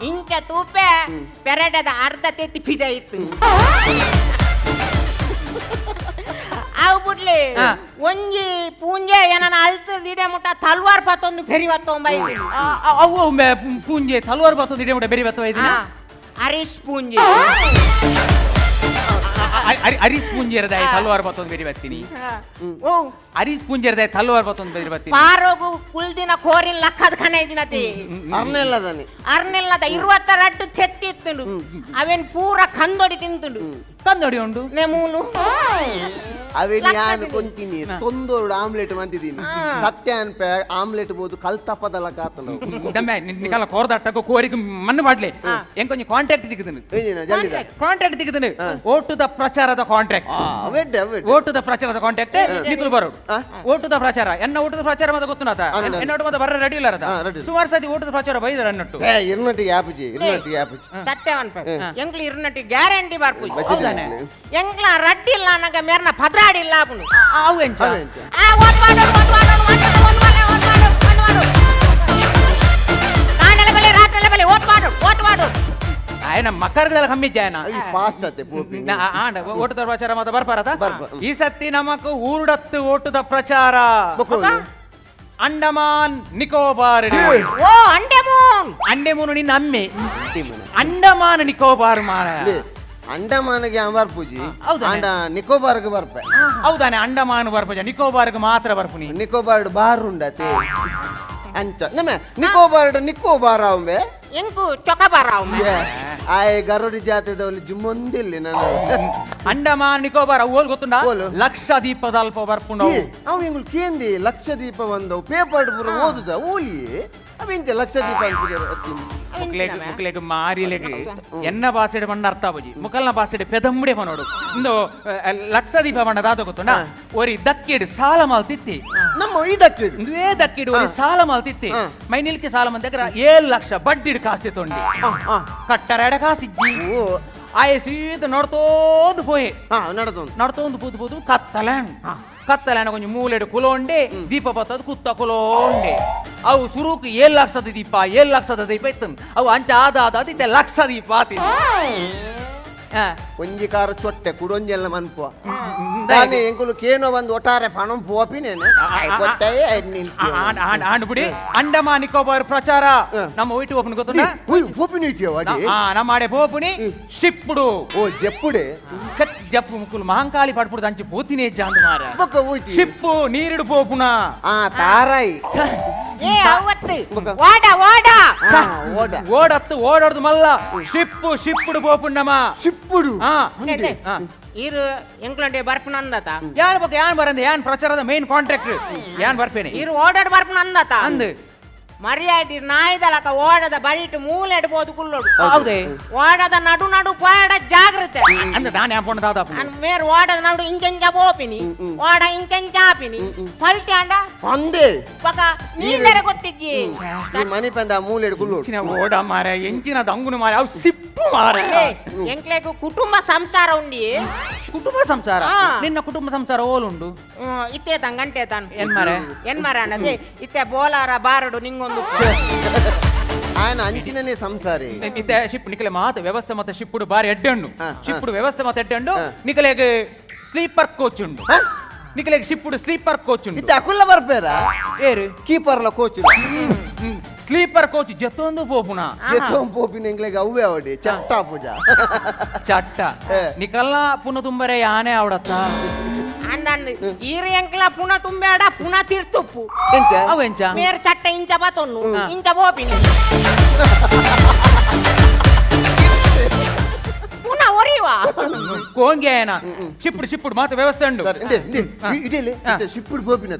ಇಂಚ ತೂಪೆ ಪೆರಡೆದ ಅರ್ಧ ತೆತ್ತಿ ಪಿದ ಇತ್ತು ಅವು ಬಿಡ್ಲಿ ಒಂಜಿ ಪೂಂಜೆ ಏನನ ಅಲ್ತ ದಿಡೆ ಮುಟ್ಟ ತಲ್ವಾರ್ ಪತ್ತೊಂದು ಬೆರಿ ಬತ್ತೊಂಬ. ಅವು ಪೂಂಜೆ ತಲ್ವಾರ್ ಪತ್ತೊಂದು ಇಡೆ ಮುಟ್ಟ ಬೆರಿ ಬತ್ತವ ಇದೀನ. ಅರಿಶ್ ಪೂಂಜೆ ಅರಿಸ್ ಪೂಂಜೆರದ ತಲ್ವಾರ್ ಪತ್ತೊಂದು ಬೆರಿ ಬತ್ತೀನಿ. ಅರಿಸ್ ಪೂಂಜೆರದ ತಲ್ವಾರ್ ಪತ್ತೊಂದು ಬೆರಿ ಬತ್ತೀನಿ. ಪಾರೋಗು ಕುಲ್ದಿನ ಕೋರಿನ ಲಕ್ಕದ ಕಣ ಇದಿನತಿ ಅರ್ನೆಲ್ಲದಾನೆ ಅರ್ನೆಲ್ಲದ 22 ತೆತ್ತಿ ಇತ್ತುಂಡು ಅವೇನ್ ಪೂರ ಕಂದೊಡಿ ತಿಂತುಂಡು. ಕಂದೋಡಿ ಉಂಡು ನೆಮೂಲು ಅವೆ ಯಾನ್ ಕೊಂತಿನಿ ತೊಂದೋರು ಆಮ್ಲೆಟ್ ಮಂತಿದ್ದೀನಿ ಸತ್ಯ ಅನ್ಪೆ ಆಮ್ಲೆಟ್ ಬೋದು ಕಲ್ತಪ್ಪದಲ್ಲ ಕಾತನ ದಮ್ಮೆ ನಿಕಲ ಕೋರ್ದಟ್ಟకు ಕೋರಿಗೆ ಮಣ್ಣು ಪಾಡ್ಲೆ ಎಂಕೊಂಜಿ ಕಾಂಟ್ರಾಕ್ಟ್ ದಿಕ್ಕುದು ಕಾಂಟ್ರಾಕ್ಟ್ ದಿಕ್ಕುದು ಓಟುದ ಪ್ರಚಾರದ ಕಾಂಟ್ರಾಕ್ಟ್ ಅವೆಡ್ಡೆ ಅವೆಡ್ಡೆ ಓಟುದ ಪ್ರಚಾರದ ಕಾಂಟ್ರಾಕ್ಟ್ ನಿಕುಲು ಬರೋಡು ಓಟುದ ಪ್ರಚಾರ ಎನ್ನ ಓಟುದ ಪ್ರಚಾರ ಮಾತ ಗೊತ್ತುನಾತ ಎನ್ನ ಓಟು ಮಾತ ಬರ್ರ ರೆಡಿ ಇಲ್ಲ ಸುಮಾರು ಸತಿ ಓಟುದ ಪ್ರಚಾರ ಬೈದಾರ ಅನ್ನಟ್ಟು ಇರ್ನಟ್ಟಿಗೆ ಆಪುಜಿ ಇರ್ನಟ್ಟಿಗೆ ಆಪುಜಿ ಸತ್ಯವನ್ಪ ಎಂಕ್ಲು ಇರ್ನಟ್ಟಿ ಗ್ಯಾರಂಟಿ ಬರ್ಪುಜಿ ಹೌದಾನೆ ಎಂಕ್ಲ ರಡ್ಡಿ ಇಲ್ಲ ಅನ್ನಗ ಮೇರ್ನ ಪದ್ರಾಡಿ ಇಲ್ಲ ಆಪುನು ಅವು ಎಂಚ ಆ ಓಟ್ ಮಾಡು ಓಟ್ ಮಾಡು ಓಟ್ ಮಾಡು ಓಟ್ ಮಾಡು ಓಟ್ ಮಾಡು ಕಾಣಲೆ ಬಲೆ ರಾತ್ರೆಲೆ ಬಲೆ ಓಟ್ ಮಾಡು ಓಟ್ ಮಾಡು ಆಯನ ಮಕ್ಕರ್ಗದಲ್ಲ ಕಮ್ಮಿ ಜಾಯನ ಫಾಸ್ಟ್ ಆತೆ ಪೋಪಿ ಆಂಡ ಓಟುದ ಪ್ರಚಾರ ಮಾತ ಬರ್ಪಾರತ ಈ ಸತಿ ನಮಕ್ ಊರುಡತ್ತು ಓಟುದ ಪ್ರಚಾರ ಅಂಡಮಾನ್ ನಿಕೋಬಾರ್ ಓ ಅಂಡೆಮೂನ್ ಅಂಡೆಮೂನ್ ನಿನ್ನ ಅಮ್ಮೆ ಅಂಡಮಾನ್ ನಿಕೋಬಾರ್ ಮಾರ ಅಂಡಮಾನ್ಗೆ ಬರ್ಪುಜಿ ಅಂಡ ನಿಕೋಬಾರ್ಗೆ ಬರ್ಪೆ ಹೌದಾನೆ ಅಂಡಮಾನ್ ಬರ್ಪುಜ ನಿಕೋಬಾರ್ಗೆ ಮಾತ್ರ ಬರ್ಪುನಿ ನಿಕೋಬಾರ್ ಬಾರ್ ಉಂಡತೆ ಅಂಚ ನಮ್ಮ ನಿಕೋಬಾರ್ ನಿಕೋಬಾರ್ ಅವಂಬೆ ಎಂಕು ಚೊಕಬಾರ್ ಅವಂಬೆ ಆಯ್ ಗರುಡಿ ಜಾತಿದವಲ್ಲಿ ಜುಮ್ಮೊಂದಿಲ್ಲ ನಾನು ಅಂಡಮಾನ್ ನಿಕೋಬಾರ್ ಅವು ಓಲ್ ಗೊತ್ತುಂಡ ಲಕ್ಷ ದೀಪದ ಅಲ್ಪ ಬರ್ಪುಂಡವು ಅವು ಎಂಗುಲು ಕೇಂದಿ ಲಕ್ಷ ದೀಪ ಬಂದವು ಪೇಪರ್ ಪೂರ ಓದುದ ಓಲಿ ಅವಿಂತೆ ಲಕ್ಷ ದೀಪ ಮುಕ್ಲೆಗ್ ಮುಕ್ಲೆಗ್ ಮಾರಿಲೆಗ್ ಎನ್ನ ಭಾಷೆಡ್ ಬಣ್ಣ ಅರ್ಥ ಆಪುಜಿ ಮುಕಲ್ನ ಭಾಷೆಡ್ ಪೆದಂಬುಡೆ ಪನೋಡು ಇಂದು ಲಕ್ಷ ದೀಪ ಬಣ್ಣ ದಾದ ಗೊತ್ತುಂಡ ಒರಿ ದಕ್ಕಿಡ್ ಸಾಲ ಮಾಲ್ತಿತ್ತಿ ನಮ್ಮ ಈ ದಕ್ಕಿಡ್ ಇಂದುವೇ ದಕ್ಕಿಡ್ ಒರಿ ಸಾಲ ಮಾಲ್ತಿತ್ತಿ ಮೈನಿಲ್ಕೆ ಸಾಲ ಮಂದಗ್ರ 7 ಲಕ್ಷ ಬಡ್ಡಿಡ್ ಕಾಸ್ತಿ ತೊಂಡಿ ಕಟ್ಟರೆಡ ಕಾಸಿಜ್ಜಿ ಆಯೆ ಸೀದ ನಡ್ತೋಂದು ಪೋಯೆ ನಡ್ತೋಂದು ಪೂದು ಪೂದು ಕತ್ತಲಾಣ್ ಕತ್ತಲಾಣ ಕೊಂಚ ಮೂಲೆಡು ಕುಲೋಂಡೆ ದೀಪ ಬತ್ತದ ಕುತ್ತ ಕುಲೋಂಡೆ ಅವು ಸುರುಕು 7 ಲಕ್ಷದ ದೀಪ 7 ಲಕ್ಷದ ದೀಪ ಇತ್ತು ಅವು ಅಂಚ ಆದ ಆದ ಇತ್ತೆ ಲಕ್ಷ ದೀಪ ಆತಿ ಒಂಜಿ ಕಾರ ಚೊಟ್ಟೆ ಕುಡೊಂಜಿ ಎಲ್ಲ ಮನ್ಪುವ ದಾನೆ ಎಂಕುಲು ಕೇನೋ ಬಂದು ಒಟ್ಟಾರೆ ಪಣಂ ಪೋಪಿನೇನೆ ಆಂಡ್ ಬಿಡಿ ಅಂಡಮಾನ್ ನಿಕೋಬಾರ್ ಪ್ರಚಾರ ನಮ್ಮ ಒಯ್ಟು ಓಪನ್ ಗೊತ್ತುಂಡ ನಮ್ಮ ಆಡೆ ಪೋಪುನಿ ಶಿಪ್ಪುಡು ಓ ಜಪ್ಪುಡೆ ಜಪ್ಪು ಮುಕುಲು ಮಹಂಕಾಳಿ ಪಡ್ಪುಡು ಅಂಚಿ ಪೋತಿನೇ ಜಾಂದು ಮಾರ ಶಿಪ್ಪು ನೀರಿಡು ಪೋಪುನ ತಾರಾಯಿ ಏ ಅವತ್ತು ಓಡ ಓಡ ಓಡತ್ತು ಓಡೋದು ಮಲ್ಲ ಶಿಪ್ಪು ಶಿಪ್ಪುಡು ಪೋಪುಂಡಮ್ಮ ಶಿಪ್ಪುಡು ಇರು ಎಂಕ್ಲಂಡೆ ಬರ್ಪುನ ಅಂದತ ಯಾನ್ ಬೊಕ ಯಾನ್ ಬರಂದೆ ಯಾನ್ ಪ್ರಚಾರದ ಮೇನ್ ಕಾಂಟ್ರಾಕ್ಟ್ ಯಾನ್ ಬರ್ಪೇನೆ ಇರು ಓಡಾಡ್ ಬರ್ಪುನ ಅಂದತ ಅಂದ್ ಮರ್ಯಾದೆ ನಾಯ್ದಲಕ ಓಡದ ಬರಿಟು ಮೂಲೆ ಇಡ್ಬೋದು ಕುಲ್ಲೋಡು ಹೌದೇ ಓಡದ ನಡು ನಡು ಪೋಯಡ ಜಾಗ್ರತೆ ಅಂದ ದಾನೆ ಹಾಕೊಂಡು ದಾದ ಮೇರ್ ಓಡದ ನಡು ಇಂಚೆಂಚ ಪೋಪಿನಿ ಓಡ ಇಂಚೆಂಚ ಆಪಿನಿ ಪಲ್ಟಿ ಅಂಡ ಅಂದೆ ಪಕ ನೀಂದರೆ ಗೊತ್ತಿಜ್ಜಿ ಈ ಮನಿ ಪಂದ ಮೂಲೆ ಕುಲ್ಲೋಡು ಓಡ ಮಾರ ಎಂಚಿನ ದಂಗುನು ಮಾರ ಅವು ಸಿಪ್ಪು ಮಾರ ಎಂಕ್ಲೆಗ್ ಕುಟುಂಬ ಸಂಸಾರ ಉಂಡಿ ಕುಟುಂಬ ಸಂಸಾರ ನಿನ್ನ ಕುಟುಂಬ ಸಂಸಾರ ಓಲುಂಡು ಇತ್ತೇ ತಾನ್ ಗಂಟೆ ತಾನ್ ಏನ್ ಮಾರೆ ಏನ್ ಮಾರ ಅನ್ನದೆ ಇತ್ತೆ ಬೋಲಾರ ಬಾರಡು ನಿಂಗೊಂದು ఆయన ಅಂಚಿನನೇ ಸಂಸಾರಿ ಇತ್ತೆ ಶಿಪ್ ನಿಕಲೆ ಮಾತು ವ್ಯವಸ್ಥೆ ಮತ್ತೆ ಶಿಪ್ಪುಡು ಬಾರಿ ಎಡ್ಡೆ ಉಂಡು ಶಿಪ್ಪುಡು ವ್ಯವಸ್ಥೆ ಮತ್ತೆ ಎಡ್ಡೆ ಉಂಡು ನಿಕಲೆಗ್ ಸ್ಲೀಪರ್ ಕೋಚ್ ಉಂಡು ನಿಕಲೆಗ್ ಶಿಪ್ಪುಡು ಸ್ಲೀಪರ್ ಕೋಚ್ ಉಂಡು ಇತ್ತೆ ಅಕುಲ್ಲ ಬರ್ಪೇರ ಏರು ಕೀಪರ್ಲ ಕೋಚ್ ಸ್ಲೀಪರ್ ಕೋಚ್ ಜತ್ತೊಂದು ಪೋಪುನ ಜೆತ್ತೊಂದು ಪೋಪಿನ ಎಂಗ್ಲೆಗ್ ಅವ್ವೆ ಅವಡಿ ಚಟ್ಟ ಪೂಜಾ ಚಟ್ಟ ನಿಕಲ್ನ ಪುನ ತುಂಬರೆ ಯಾನೆ ಅವಡತ್ತ ಅಂದಂದು ಈರು ಎಂಕ್ಲ ಪುನ ತುಂಬೇಡ ಪುನ ತೀರ್ತುಪ್ಪು ಅವು ಎಂಚ ಮೇರ್ ಚಟ್ಟ ಇಂಚ ಬತ್ತೊನ್ನು ಇಂಚ ಪೋಪಿನಿ ಪುನ ಒರಿವಾ ಕೋಂಗೆ ಏನ ಶಿಪ್ಪುಡು ಶಿಪ್ಪುಡು ಮಾತು ವ್ಯವಸ್ಥೆ ಉಂಡು ಶಿಪ್ಪುಡು ಗೋಪಿನ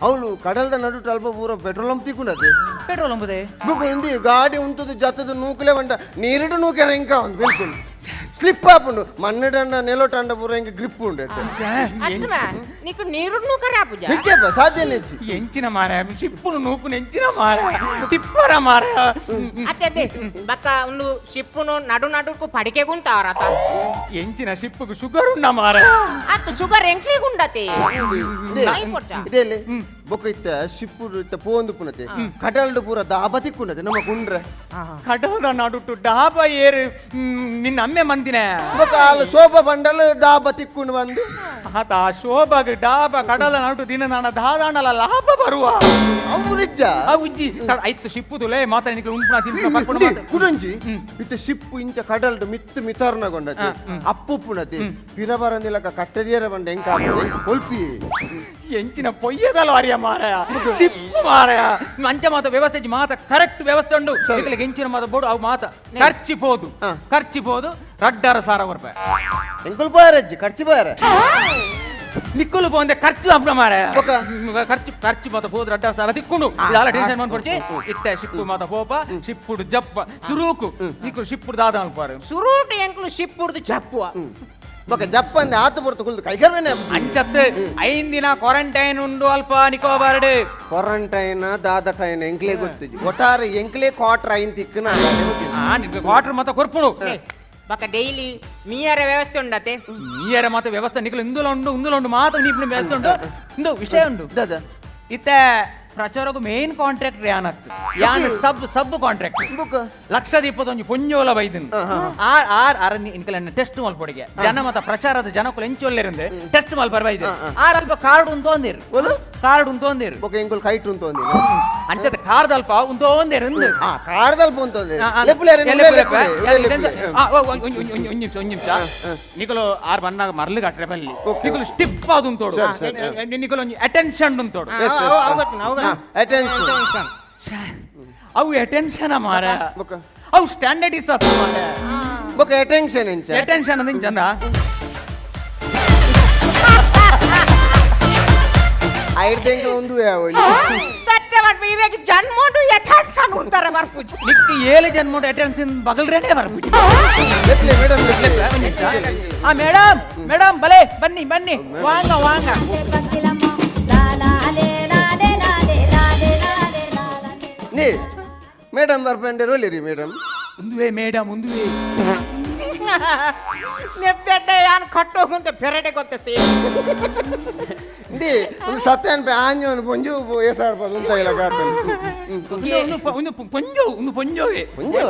ಅವಳು ಕಡಲ್ದ ನಡು ಅಲ್ಪ ಪೂರ ಪೆಟ್ರೋಲ್ ಪಂಪ್ ತಿಕ್ಕೊಂಡದೆ ಪೆಟ್ರೋಲ್ ಅಂಬುದೆ ಬುಕ್ ಇಂದಿ ಗಾಡಿ ಉಂಟದು ಜತ್ತದ ನೂಕಲೆ ಬಂಡ ನೀರಿಡು ನೂಕೆರ ಇಂಕ ಒಂದು ಬಿಲ್ಕುಲ್ ಸ್ಲಿಪ್ ಆಪುಂಡು ಮಣ್ಣಡಂಡ ನೆಲೋಟಂಡ ಪೂರ ಇಂಕ ಗ್ರಿಪ್ ಉಂಡು ಅತ್ತಮ ನೀಕು ನೀರು ನೂಕರ ಆಪುಜ ನಿಜಪ್ಪ ಸಾಧ್ಯ ನೆಚ್ಚಿ ಎಂಚಿನ ಮಾರ ಶಿಪ್ಪುನು ನೂಕುನು ಎಂಚಿನ ಮಾರ ತಿಪ್ಪರ ಮಾರ ಅತ್ತೆ ಬಕ್ಕ ಒಂದು ಶಿಪ್ಪುನು ನಡು ನಡುಕು ಪಡಿಕೆ ಗುಂತಾವರತ ಎಂಚಿನ ಶಿಪ್ಪುಗು ಶುಗರ್ ಉಂಡ ಮಾರ ಅತ್ತು ಶುಗರ್ ಎಂಕ್ಲಿಗೆ ಉಂಡತೆ ಇದೇಲಿ ಬೊಕ್ಕ ಇತ್ತ ಶಿಪ್ಪುಡು ಇತ್ತ ಪೋಂದು ಪುನತೆ ಕಡಲ್ಡು ಪೂರ ದಾಬ ತಿಕ್ಕುಂಡತೆ ನಮ್ಮ ಕುಂಡ್ರೆ ಕಡಲ್ದ ನಡುಟು ಡಾಬ ಏರು ನಿನ್ನ ಅಮ್ಮೆ ಮಂದಿನ ಬೊಕ್ಕ ಅಲ್ಲ ಶೋಭಾ ಬಂಡಲ್ ಡಾಬ ತಿಕ್ಕೊಂಡು ಬಂದು ಆತ ಶೋಭಾಗ ಡಾಬ ಕಡಲ ನಡು ದಿನ ನಾನ ದಾದಾಣಲ ಲಾಭ ಬರುವ ಅವ್ರಿಜ್ಜ ಉಜ್ಜಿ ಐತು ಶಿಪ್ಪುದುಲೇ ಮಾತ್ರ ನಿಕ್ಲೆ ಉಂಪುನ ತಿನ್ಪುನ ಪರ್ಪುನ ಮಾತ್ರ. ಕುಡಂಜಿ ಇತ್ತ ಶಿಪ್ಪು ಇಂಚ ಕಡಲ್ಡು ಮಿತ್ತು ಮಿತರ್ನಗೊಂಡತೆ ಅಪ್ಪುಪ್ಪುನತೆ ಪಿರಬರಂದಿಲಕ ಕಟ್ಟದಿಯರ ಬಂಡ ಎಂಕ ಒಲ್ಪಿ ಎಂಚಿನ ಪೊಯ್ಯದಲ್ಲ ಅರಿ ಕೊರಿಯ ಮಾರಾಯ ಸಿಪ್ಪು ಮಾರಾಯ ಮಂಚ ಮಾತ ವ್ಯವಸ್ಥೆ ಮಾತ ಕರೆಕ್ಟ್ ವ್ಯವಸ್ಥೆ ಉಂಡು ನಿಕಲಿಗೆ ಹೆಂಚಿನ ಮಾತ ಬೋಡು ಅವು ಮಾತ ಖರ್ಚಿಪೋದು ಖರ್ಚಿಪೋದು 2,500 ರೂಪಾಯಿ ಎಂಕುಲ್ ಪೋಯರಜ್ಜಿ ಖರ್ಚು ಪೋಯರ ನಿಕ್ಕುಲು ಪೋಂದೆ ಖರ್ಚು ಅಪ್ಪ ಮಾರಾಯ ಖರ್ಚು ಖರ್ಚು ಮಾತ ಹೋದ್ರ 2,500 ತಿಕ್ಕೊಂಡು ಇದೆಲ್ಲ ಟೆನ್ಷನ್ ಮಾಡ್ಕೊಡ್ಚಿ ಇತ್ತೆ ಶಿಪ್ಪು ಮಾತ ಪೋಪ ಶಿಪ್ಪುಡು ಜಪ್ಪ ಸುರೂಕು ನಿಕ್ಕುಲು ಶಿಪ್ಪುಡು ದಾದ ಅನ್ಪಾರು ಸುರೂಟು ಎಂಕ್ಲು ಶಿಪ್ಪುಡ್ದು ಜಪ್ಪುವ ಬೊಕ ಜಪ್ಪ ಅಂದೆ ಆತು ಪೊರ್ತು ಕುಲ್ದು ಕೈಕರ್ವೇನೆ ಅಂಚತ್ತು 5 ದಿನ ಕ್ವಾರಂಟೈನ್ ಉಂಡು ಅಲ್ಪ ನಿಕೋಬಾರ್ಡ್ ಕ್ವಾರಂಟೈನ್ ದಾದ ಟೈನ್ ಎಂಕ್ಲೇ ಗೊತ್ತಿಜಿ ಒಟ್ಟಾರೆ ಎಂಕ್ಲೇ ಕ್ವಾರ್ಟರ್ ಐನ್ ತಿಕ್ಕನ ಕ್ವಾರ್ಟರ್ ಮಾತ ಕೊರ್ಪುಡು ಬಕ ಡೈಲಿ ನೀಯರ ವ್ಯವಸ್ಥೆ ಉಂಡತೆ ನೀಯರ ಮಾತ ವ್ಯವಸ್ಥೆ ನಿಕಲು ಇಂದುಲ ಉಂಡು ಇಂದುಲ ಉಂಡು ಮಾತ ನೀಪಿನ ವ್ಯವಸ್ಥೆ ಉಂಡು ಇಂದು ವಿಷಯ ಉಂಡು ದಾದ ಇತ್ತೆ ಪ್ರಚಾರకు ಮೇನ್ ಕಾಂಟ್ರಾಕ್ಟ್ ಯಾನತ್ತು ಯಾನ್ ಸಬ್ ಸಬ್ ಕಾಂಟ್ರಾಕ್ಟ್ ಲಕ್ಷದೀಪದ ಒಂಜಿ ಪೊಂಜೋಲ ಬೈದಿನ್ ಆರ್ ಆರ್ ಅರ ಇನ್ಕಲನ್ನ ಟೆಸ್ಟ್ ಮಲ್ಪೊಡಿಗೆ ಜನ ಮತ ಪ್ರಚಾರದ ಜನಕುಲು ಎಂಚೊಲ್ಲೆರಿಂದ ಟೆಸ್ಟ್ ಮಲ್ಪರ್ ಬೈದಿನ್ ಆರ್ ಅಲ್ಪ ಕಾರ್ಡ್ ಉಂತೊಂದಿರು ಕಾರ್ಡ್ ಉಂತೊಂದಿರು ಬೊಕ ಎಂಕುಲ್ ಕೈಟ್ ಉಂತೊಂದಿರು ಅಂಚದ ಕಾರ್ಡ್ ಅಲ್ಪ ಉಂತೊಂದಿರು ಇಂದು ಆ ಕಾರ್ಡ್ ಅಲ್ಪ ಉಂತೊಂದಿರು ಒಂಜಿ ನಿಮಿಷ ನಿಕಲು ಆರ್ ಬನ್ನಾಗ ಮರ್ಲು ಕಟ್ರೆ ಬಲ್ಲಿ ನಿಕಲು ಸ್ಟಿಪ್ ಆದ್ ಉಂತೋಡು ನಿಕಲು ಒಂಜಿ ಅಟೆನ್ಷನ್ ಉಂತೋಡು ಅಟೆನ್ಷನ್ ಅವು ಅಟೆನ್ಷನ್ ಮಾರ ಅವು ಸ್ಟ್ಯಾಂಡರ್ಡ್ is up ಮಾರ ಬೊಕ ಅಟೆನ್ಷನ್ ಎಂಚ ಅಟೆನ್ಷನ್ ಅಂದ ಚಂದ ಐರ್ದೆಂಕಲ್ ಒಂದು ಸತ್ಯ ಮಾಡ್ಬಿ ಇವಾಗ ಜನ್ಮೋಡು ಅಟೆನ್ಷನ್ ಉಂಟಾರ ಬರ್ಪುಜಿ ನಿಕ್ಕು 7 ಜನ್ಮೋಡು ಅಟೆನ್ಷನ್ ಬಗಲ್ರೇನೆ ಬರ್ಪುಜಿ ಮೇಡಮ್ ಆ ಮೇಡಮ್ ಮೇಡಮ್ ಬಲೆ ಬನ್ನಿ ಬನ್ನಿ ವಾಂಗ ವಾಂಗ ನೀ ಮೇಡಮ್ ಬರ್ಪಂಡೆ ರೋಲಿರಿ ಮೇಡಮ್ ಉಂದುವೆ ಮೇಡಮ್ ಉಂದುವೆ ನೆಪ್ಪೆಡ್ಡ ಯಾನ್ ಕಟ್ಟೋಗುಂತ ಪೆರಡೆ ಗೊತ್ತ ಸೇಮ್ ಇಂಡಿ ಒಂದು ಸತ್ಯ ಅನ್ಪೆ ಆಂಜೋನು ಪೊಂಜು ಏಸಾರ್ ಪದ ಉಂತ ಇಲ್ಲ ಕಾತನು ಒಂದು ಪೊಂಜೋ ಒಂದು ಪೊಂಜೋವೆ ಪೊಂಜೋ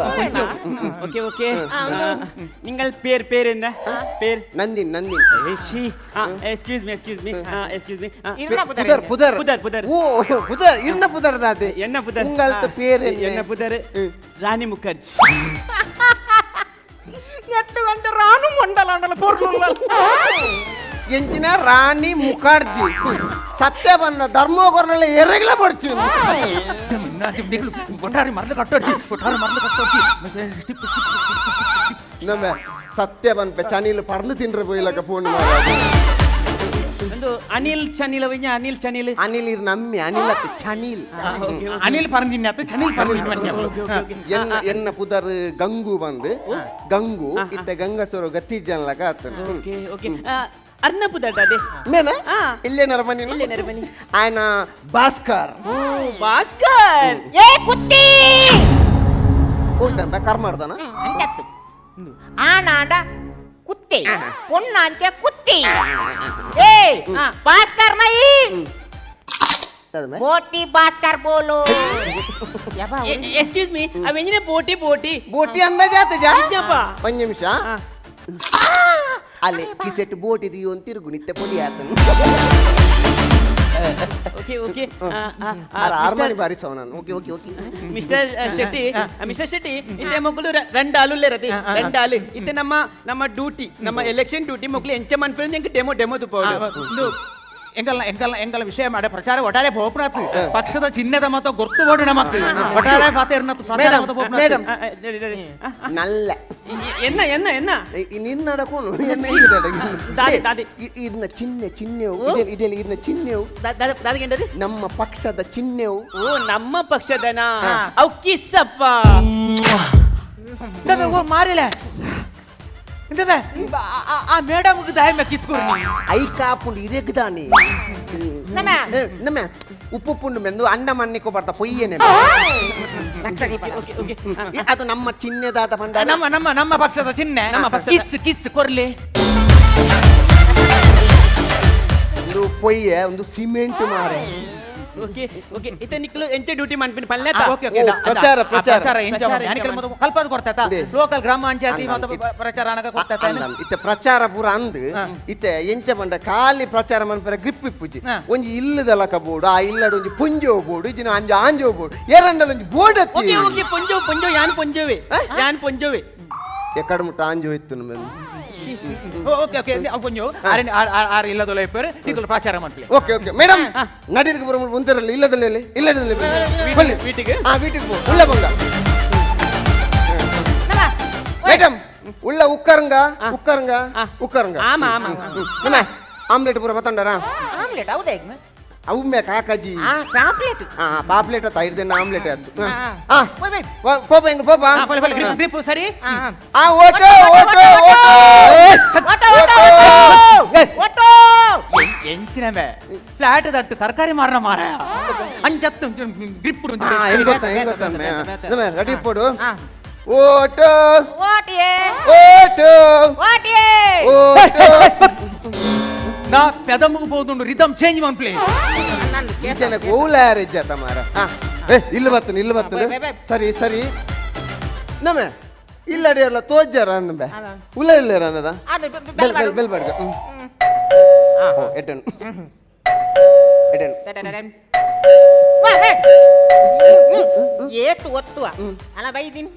ಓಕೆ ಓಕೆ ನಿಂಗಲ್ ಪೇರ್ ಪೇರ್ ಎಂದ ಪೇರ್ ನಂದಿನ್ ನಂದಿನ್ she excuse me excuse me excuse me Pudar Pudar Pudar Pudar ಓ ಪುದರ್ ಇರ್ನ ಪುದರ್ ದಾತೆ ಎನ್ನ ಪುದರ್ ಉಂಗಲ್ತ ಪೇರ್ ಎನ್ನ ಪುದರ್ ರಾಣಿ ಮುಖರ್ಜಿ ನೆಟ್ಟು ರಾಣು ಮಂಡಲ ಅಂಡಲ ಪೊರ್ಲು ಎಂಚಿನ ರಾಣಿ ಮುಖರ್ಜಿ ಸತ್ಯ ಬಂದ ಧರ್ಮೋಗರ್ನೆಲ್ಲ ಎರೆಗ್ಲ ಪಡ್ಚು ಕೊಟ್ಟಾರಿ ಮರಳು ಕಟ್ಟೋಡ್ಚಿ ಕೊಟ್ಟಾರಿ ಮರಳು ಕಟ್ಟೋಡ್ಚಿ ನಮ್ಮ ಸತ್ಯ ಬಂದ ಚನಿಲ್ ಪರ್ದು ತಿನ್ರೆ ಪೋಯಿಲಕ ಫೋನ್ ಒಂದು ಅನಿಲ್ ಚನಿಲ್ ಅವಿഞ്ഞ ಅನಿಲ್ ಚನಿಲ್ ಅನಿಲ್ ಇರ್ ನಮ್ಮಿ ಅನಿಲ್ ಅತ್ತ ಚನಿಲ್ ಅನಿಲ್ ಪರಂದಿನ ಅತ್ತ ಚನಿಲ್ ಪರಂದಿನ ಎನ್ನ ಎನ್ನ ಪುದರ್ ಗಂಗು ಬಂದು ಗಂಗು ಇತ್ತ ಗಂಗಸರು ಗತಿ ಜನಲಕ ಆತನು ಓಕೆ ಓಕೆ ಅರ್ನ ಪುದರ್ ದಾದೆ ಮೇನ ಇಲ್ಲೇ ನರಮನಿ ಇಲ್ಲೇ ನರಮನಿ ಆಯನ ಭಾಸ್ಕರ್ ಓ ಭಾಸ್ಕರ್ ಏ ಕುತ್ತಿ ಹೋಗ್ತಾನ ಬಾ ಕರ್ಮ ಮಾಡ್ತಾನ ಅಂಚತ್ತು ಆನಾಂಡ ಕುತ್ತಿ ಪೊಣ್ಣಾಂಚೆ ಕುತ್ತಿ ಏ ಭಾಸ್ಕರ್ ನೈ ಬೋಟಿ ಭಾಸ್ಕರ್ ಬೋಲು ಎಕ್ಸ್ಕ್ಯೂಸ್ ಮೀ ಅವೆಂಜಿನ ಬೋಟಿ ಬೋಟಿ ಬೋಟಿ ಅಂದಾಜಾತ ಜಾ ಇಜ್ಜಪ್ಪ. ಒಂದ್ ನಿಮಿಷ ಅಲ್ಲೇ ಕಿಸೆಟ್ ಬೋಟ್ ಇದೆಯೋ ಅಂತ ತಿರುಗು ನಿತ್ಯ ಪೊಡಿ ಆತನು ಓಕೆ ಓಕೆ ಆರ್ಮನಿ ಬಾರಿಸವ ನಾನು okay okay okay mister Shetty mister Shetty ಇತ್ತೆ ಮಕ್ಕಳು ರಂಡಾಲು ರತಿ ರಂಡಾಲು ಇತ್ತೆ ನಮ್ಮ ನಮ್ಮ ಡ್ಯೂಟಿ ನಮ್ಮ ಎಲೆಕ್ಷನ್ ಡ್ಯೂಟಿ ಮಕ್ಕಳು ಎಂಚ ಮನ್ಪೇಳಿ ಎಂಕ್ ಡೆಮೋ ಡೆಮೋ ತುಪ್ಪ ಎಂಗಲ್ಲ ಎಂಗಲ್ಲ ಎಂಗಲ್ಲ ವಿಷಯ ಮಾಡ ಪ್ರಚಾರ ಒಟ್ಟಾರೆ ಭೋಪನಾತ್ ಪಕ್ಷದ ಚಿಹ್ನೆದ ಮತ ಗೊತ್ತು ಬೋಡು ನಮಕ್ ಒಟ್ಟಾರೆ ಫಾತೇರ್ನತ್ ಪ್ರಚಾರ ಮತ ಭೋಪನಾತ್ ಮೇಡಮ್ ನಲ್ಲ ಎನ್ನ ಎನ್ನ ಎನ್ನ ನಿನ್ನ ನಡಕೋನು ದಾದಿ ದಾದಿ ಇದನ್ನ ಚಿಹ್ನೆ ಚಿಹ್ನೆವು ಇದೆಲ್ಲ ಇದನ್ನ ಚಿಹ್ನೆವು ದಾದಿಗೇಂಟರಿ ನಮ್ಮ ಪಕ್ಷದ ಚಿಹ್ನೆವು ಓ ನಮ್ಮ ಪಕ್ಷದನಾ ಅವು ಕಿಸ್ಸಪ್ಪ ಓ ಮಾರಿಲ್ಲ ಆ ಮೇಡಮ್ ದಾಯ ಕಿಸ್ಕೊಡ್ನಿ I ಕಾಪುಂಡು ಇರೆಗ್ದಾನೆ ನಮ್ಮ ಉಪ್ಪು ಮೆಂದು ಅಣ್ಣ ಮನ್ನಿಕೋ ಬರ್ತಾ ಪೊಯ್ಯನೆ ಅದು ನಮ್ಮ ಚಿಹ್ನೆದಾದ ಬಂಡ ನಮ್ಮ ನಮ್ಮ ನಮ್ಮ ಪಕ್ಷದ ಚಿಹ್ನೆ ನಮ್ಮ ಪಕ್ಷದ ಕಿಸ್ ಕಿಸ್ ಕೊರ್ಲಿ ಒಂದು ಪೊಯ್ಯೆ ಒಂದು ಸಿಮೆಂಟ್ ಮಾರೆ ಓಕೆ ಓಕೆ ಇತ ನಿಕ್ಲು ಎಂಚ ಡ್ಯೂಟಿ ಮನ್ಪಿನ ಪಲ್ಲೆ ಓಕೆ ಓಕೆ ಪ್ರಚಾರ ಪ್ರಚಾರ ಪ್ರಚಾರ ಎಂಚ ಕಲ್ಪದ ಕೊಡ್ತಾ ಲೋಕಲ್ ಗ್ರಾಮ ಪಂಚಾಯತಿ ಮತ್ತು ಪ್ರಚಾರ ಅನಗ ಕೊಡ್ತಾ ಇತ್ತೆ ಪ್ರಚಾರ ಪೂರ ಅಂದ್ ಇತ್ತೆ ಎಂಚ ಪಂಡ ಖಾಲಿ ಪ್ರಚಾರ ಮನ್ಪರ ಗ್ರಿಪ್ ಇಪ್ಪುಜಿ ಒಂಜಿ ಇಲ್ಲದಲಕ ಬೋರ್ಡು ಆ ಇಲ್ಲಡ ಒಂಜಿ ಪುಂಜೋ ಬೋರ್ಡು ಇಜಿನ ಅಂಜ ಆಂಜೋ ಬೋರ್ಡು ಎರಡಲ್ಲ ಒಂಜಿ ಬೋರ್ಡ್ ಓಕೆ ಓಕೆ ಪೊಂಜೋ ಪೊಂಜೋ ಯಾನ್ ಪೊಂಜೋವೆ ಯಾನ್ ಪೊಂಜೋವೆ ಎಕಡ ಮುಟ್ಟ ಆಂಜೋ ಇತ್ತು ನಮ್ಮ ಓಕೆ ಓಕೆ ಅವು ಆರ್ ಆರ್ ಇಲ್ಲದೊಲ್ಲ ಇಪ್ಪರು ನಿಕುಲು ಪ್ರಚಾರ ಮಾಡ್ಲಿ. ಓಕೆ ಓಕೆ ಮೇಡಮ್, ನಡಿಗೆ ಬರೋ ಮುಂತಿರಲ್ಲ ಇಲ್ಲದಲ್ಲಿ ಇಲ್ಲದಲ್ಲಿ ಬಲ್ಲಿ ವೀಟಿಗೆ? ಆ ವೀಟಿಗೆ ಪೋ ಉಳ್ಳ ಬಂಗ ಮೇಡಮ್ ಉಳ್ಳ ಉಕ್ಕರಂಗ ಉಕ್ಕರಂಗ ಉಕ್ಕರಂಗ. ಆಮ ಆಮ. ನಮ್ಮ ಆಮ್ಲೆಟ್ ಪೂರ ಬತ್ತಂಡರಾ? ಆಮ್ಲೆಟ್ ಹೌದಾ? ಅವುಮ್ಮೆ ಕಾಕಾಜಿ. ಆ ಪಾಪ್ಲೆಟ್. ಆ ಪಾಪ್ಲೆಟ್ ಅತ್ತ ಐದು ಆಮ್ಲೆಟ್ ಅದು. ಆ ಪೋಪ ಹೆಂಗ ಪೋಪ. ಗ್ರಿಪ್ ಸರಿ. ಆ ಓಟೋ ಓಟೋ ಓಟೋ ಓಟೋ ಓಟೋ. ಎಂಚಿನ ಮೇ ಫ್ಲಾಟ್ ದಟ್ಟು ತರಕಾರಿ ಮಾರನ ಮಾರ ಅಂಚತ್ತು ಗ್ರಿಪ್. ಹೆಂಗ್ ಗೊತ್ತಾ ಹೆಂಗ್ ಗೊತ್ತಾ ನಮ್ಮ ರೆಡಿ ಪೋಡು. ಓಟೋ ಓಟಿಯೇ ಓಟೋ ಓಟಿಯೇ ಓಟೋ. ನಾ ಪೆದಮ್ಮಗೆ ಹೋದುಂಡು ರಿದಮ್ ಚೇಂಜ್ ಮನ್ ಪ್ಲೇಸ್. ಜನಕ್ಕೆ ಓಲ ಯಾರಿಜ್ಜ ಮಾರ. ಏ ಇಲ್ಲಿ ಬರ್ತನೆ ಇಲ್ಲಿ ಬರ್ತನೆ. ಸರಿ ಸರಿ ನಮೆ ಇಲ್ಲ ಅಲ್ಲ ತೋಜ್ಜಾರ ಅಂದ ಉಲ್ಲ ಇಲ್ಲ ಅಂದದ ಬೆಲ್ ಬೆಲ್ ಬೆಲ್ ಬಡ್ಗ. ಎಟ್ಟನು ಎಟ್ಟನು ಏತು ಒತ್ತುವ ಅಲ್ಲ ಬೈದಿನಿ.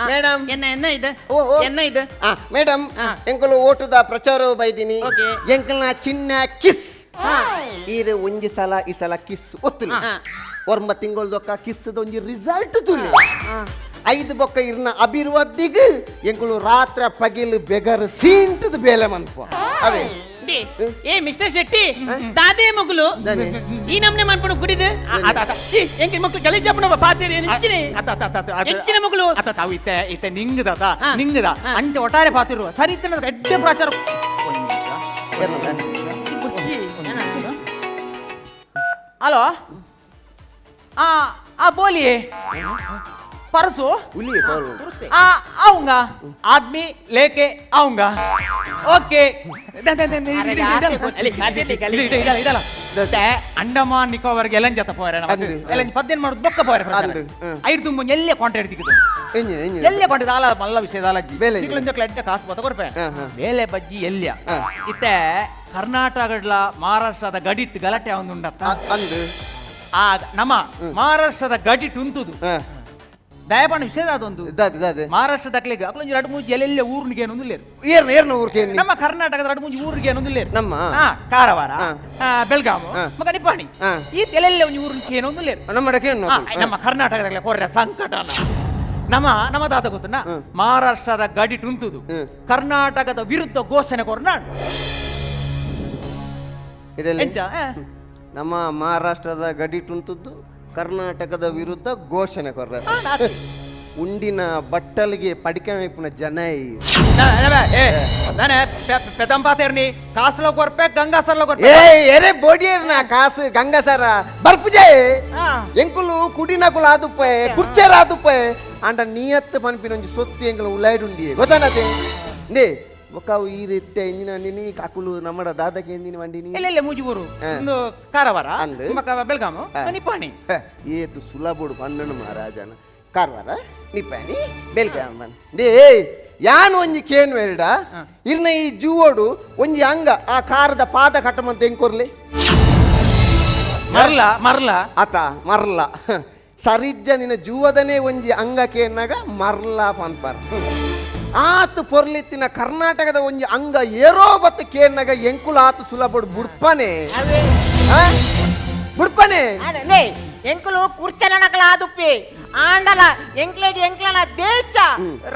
ಮೇಡಮ್ ಎನ್ನ ಎನ್ನ ಇದೆ ಎನ್ನ ಇದೆ? ಮೇಡಮ್ ಎಂಕಲು ಓಟದ ಪ್ರಚಾರ ಬೈದಿನಿ. ಎಂಕಲ್ನ ಚಿನ್ನ ಕಿಸ್ ಈರು ಒಂಜಿ ಸಲ ಈ ಸಲ ಕಿಸ್ ಒತ್ತುಲಿ ಒರ್ಮ ತಿಂಗಳದೊಕ್ಕ ಕಿಸ್ದ ಒಂಜಿ ರಿಸಲ್ಟ್ ತುಲಿ ಐದು ಬೊಕ್ಕ ಇರ್ನ ಅಭಿವೃದ್ಧಿಗ್ ಎಂಕುಲು ರಾತ್ರ ಪಗಿಲು ಬೆಗರ್ ಸೀಂಟದ ಬೇಲೆ ಮನ್ಪ ಅವೇ. ಏ ಮಿಸ್ಟರ್ ಶೆಟ್ಟಿ ದಾದೆ ಮಗುಲು ಈ ನಮ್ನೆ ಮನ್ಪಡು ಕುಡಿದು ಎಂಕೆ ಮಕ್ಕಳು ಗಲೀಜ್ ಜಪ್ಪಣ ಪಾತ್ರೆ ಎಂಚಿನ ಮಗುಲು ಅತ್ತ ತಾವು ಇತ್ತೆ ಇತ್ತೆ ನಿಂಗದ ನಿಂಗದ ಅಂಚೆ ಒಟ್ಟಾರೆ ಪಾತಿರುವ ಸರಿ ಇತ್ತೆ ಎಡ್ಡೆ ಪ್ರಚಾರ. ಹಲೋ ಆ ಆ ಬೋಲಿಯೇ परसों आऊंगा आदमी लेके आऊंगा. ಓಕೆ ಅಂಡಮಾನ್ ನಿಕೋಬಾರ್ಗೆ ಎಲಂಜ್ ಜತ ಪೋರೆ ಎಲಂಜ್ ಪದ್ದೇನ್ ಮಾಡೋದು ಬೊಕ್ಕ ಪೋರೆ ಐದು ತುಂಬ ಎಲ್ಲೇ ಕಾಂಟ್ರಾಕ್ಟ್ ತಿಕ್ಕಿದ್ದು ಎಲ್ಲೇ ಕಾಂಟ್ರಾಕ್ಟ್ ಆಲ ಮಲ್ಲ ವಿಷಯ ದಾಲಜ್ಜಿ ನಿಕ್ಲೊಂಜಕ್ಲ ಎಡ್ಡೆ ಕಾಸು ಬತ್ತ ಕೊರ್ಪೆ ಬೇಲೆ ಬಜ್ಜಿ ಎಲ್ಲಿಯ ಇತ್ತೆ ಕರ್ನಾಟಕಡ್ಲ ಮಹಾರಾಷ್ಟ್ರದ ಗಡಿಟ್ ಗಲಾಟೆ ಒಂದುಂಡತ್ತ ಆ ನಮ್ಮ ಮಹಾರಾಷ್ಟ್ರದ ಗಡಿಟ್ ಉಂಟುದು ದಯಪಾಣ ವಿಷಯ ಅದೊಂದು ಮಹಾರಾಷ್ಟ್ರ ದಕ್ಲೆಗ್ ಅಕ್ಲೊಂಜಿ ರಡ್ ಮೂಜಿ ಎಲ್ಲೆಲ್ಲ ಊರ್ನಿಗೆ ಏನೊಂದು ಏರ್ನ ಏರ್ನ ಊರ್ಗೆ ನಮ್ಮ ಕರ್ನಾಟಕದ ರಡ್ ಮೂಜಿ ಊರಿಗೆ ಏನೊಂದು ನಮ್ಮ ಕಾರವಾರ ಬೆಳಗಾಂ ಮಗ ನಿಪ್ಪಾಣಿ ಈ ಎಲ್ಲೆಲ್ಲ ಒಂಜಿ ಊರ್ನಿಗೆ ಏನೊಂದು ನಮ್ಮ ನಮ್ಮ ಕರ್ನಾಟಕದ ಕೊರ್ರೆ ಸಂಕಟ ನಮ್ಮ ನಮ್ಮ ತಾತ ಗೊತ್ತನ ಮಹಾರಾಷ್ಟ್ರದ ಗಡಿ ಟುಂತುದು ಕರ್ನಾಟಕದ ವಿರುದ್ಧ ಘೋಷಣೆ ಕೊರ್ನಾಡ್ ನಮ್ಮ ಮಹಾರಾಷ್ಟ್ರದ ಗಡಿ ಟುಂತದ್ದು ಕರ್ನಾಟಕದ ವಿರುದ್ಧ ಘೋಷಣೆ ಕೊರ್ರ ಉಂಡಿನ ಬಟ್ಟಲಿಗೆ ಪಡಿಕೆ ಮೇಪುನ ಜನ ಕಾಸುಲ ಕೊರ್ಪೆ ಗಂಗಾಸರ್ಲ ಕೊರ್ಪೆ ಏ ಎರೆ ಬೋಡಿಯರ್ನ ಕಾಸು ಗಂಗಾಸರ ಬರ್ಪುಜೆ ಎಂಕುಲು ಕುಡಿನಕುಲು ಆದುಪ್ಪೆ ಕುರ್ಚೆರ ಆದುಪ್ಪೆ ಅಂಡ ನಿಯತ್ತು ಪನ್ಪಿನ ಒಂಜಿ ಸೊತ್ತು ಎಂಕುಲು ಉಲಾಯ್ಡುಂಡಿ ಗೊತ್ತಾನತೆ ನೇ ಒಕ್ಕಾವು ಈ ರೀತಿ ಇಂಜಿನ ಅಂದಿನಿ ಕಾಕುಲು ನಮ್ಮಡ ದಾದಕ್ಕೆ ಎಂದಿನಿ ವಂಡಿನಿ ಎಲ್ಲೆಲ್ಲ ಮೂಜಿಗೂರು ಒಂದು ಕಾರವಾರ ಬೆಳಗಾಂ ನಿಪ್ಪಾಣಿ ಏತು ಸುಲಭಡು ಪನ್ನನು ಮಹಾರಾಜನ ಕಾರವಾರ ನಿಪ್ಪಾಣಿ ಬೆಳಗಾಂ they ಯಾನ್ ಒಂಜಿ ಕೇನು ಎರಡ ಇರ್ನ ಈ ಜೂವೋಡು ಒಂಜಿ ಅಂಗ ಆ ಕಾರದ ಪಾದ ಕಟ್ಟಮಂತ ಹೆಂಗ್ ಕೊರ್ಲಿ ಮರ್ಲ ಮರ್ಲ ಆತ ಮರ್ಲ ಸರಿಜ್ಜ ನಿನ್ನ ಜೂವದನೇ ಒಂಜಿ ಅಂಗ ಕೇನಾಗ ಮರ್ಲ ಪನ್ಪರ್ ಆತು ಪೊರ್ಲಿತ್ತಿನ ಕರ್ನಾಟಕದ ಒಂಜಿ ಅಂಗ ಏರೋ ಬತ್ತು ಕೇನಾಗ ಎಂಕುಲ ಆತು ಸುಲಭಡು ಬುಡ್ಪನೆ ಬುಡ್ಪನೆ ಎಂಕುಲು ಕುರ್ಚಲನಕಲ ಆದುಪ್ಪಿ ಆಂಡಲ ಎಂಕ್ಲೇಗ್ ಎಂಕ್ಲನ ದೇಶ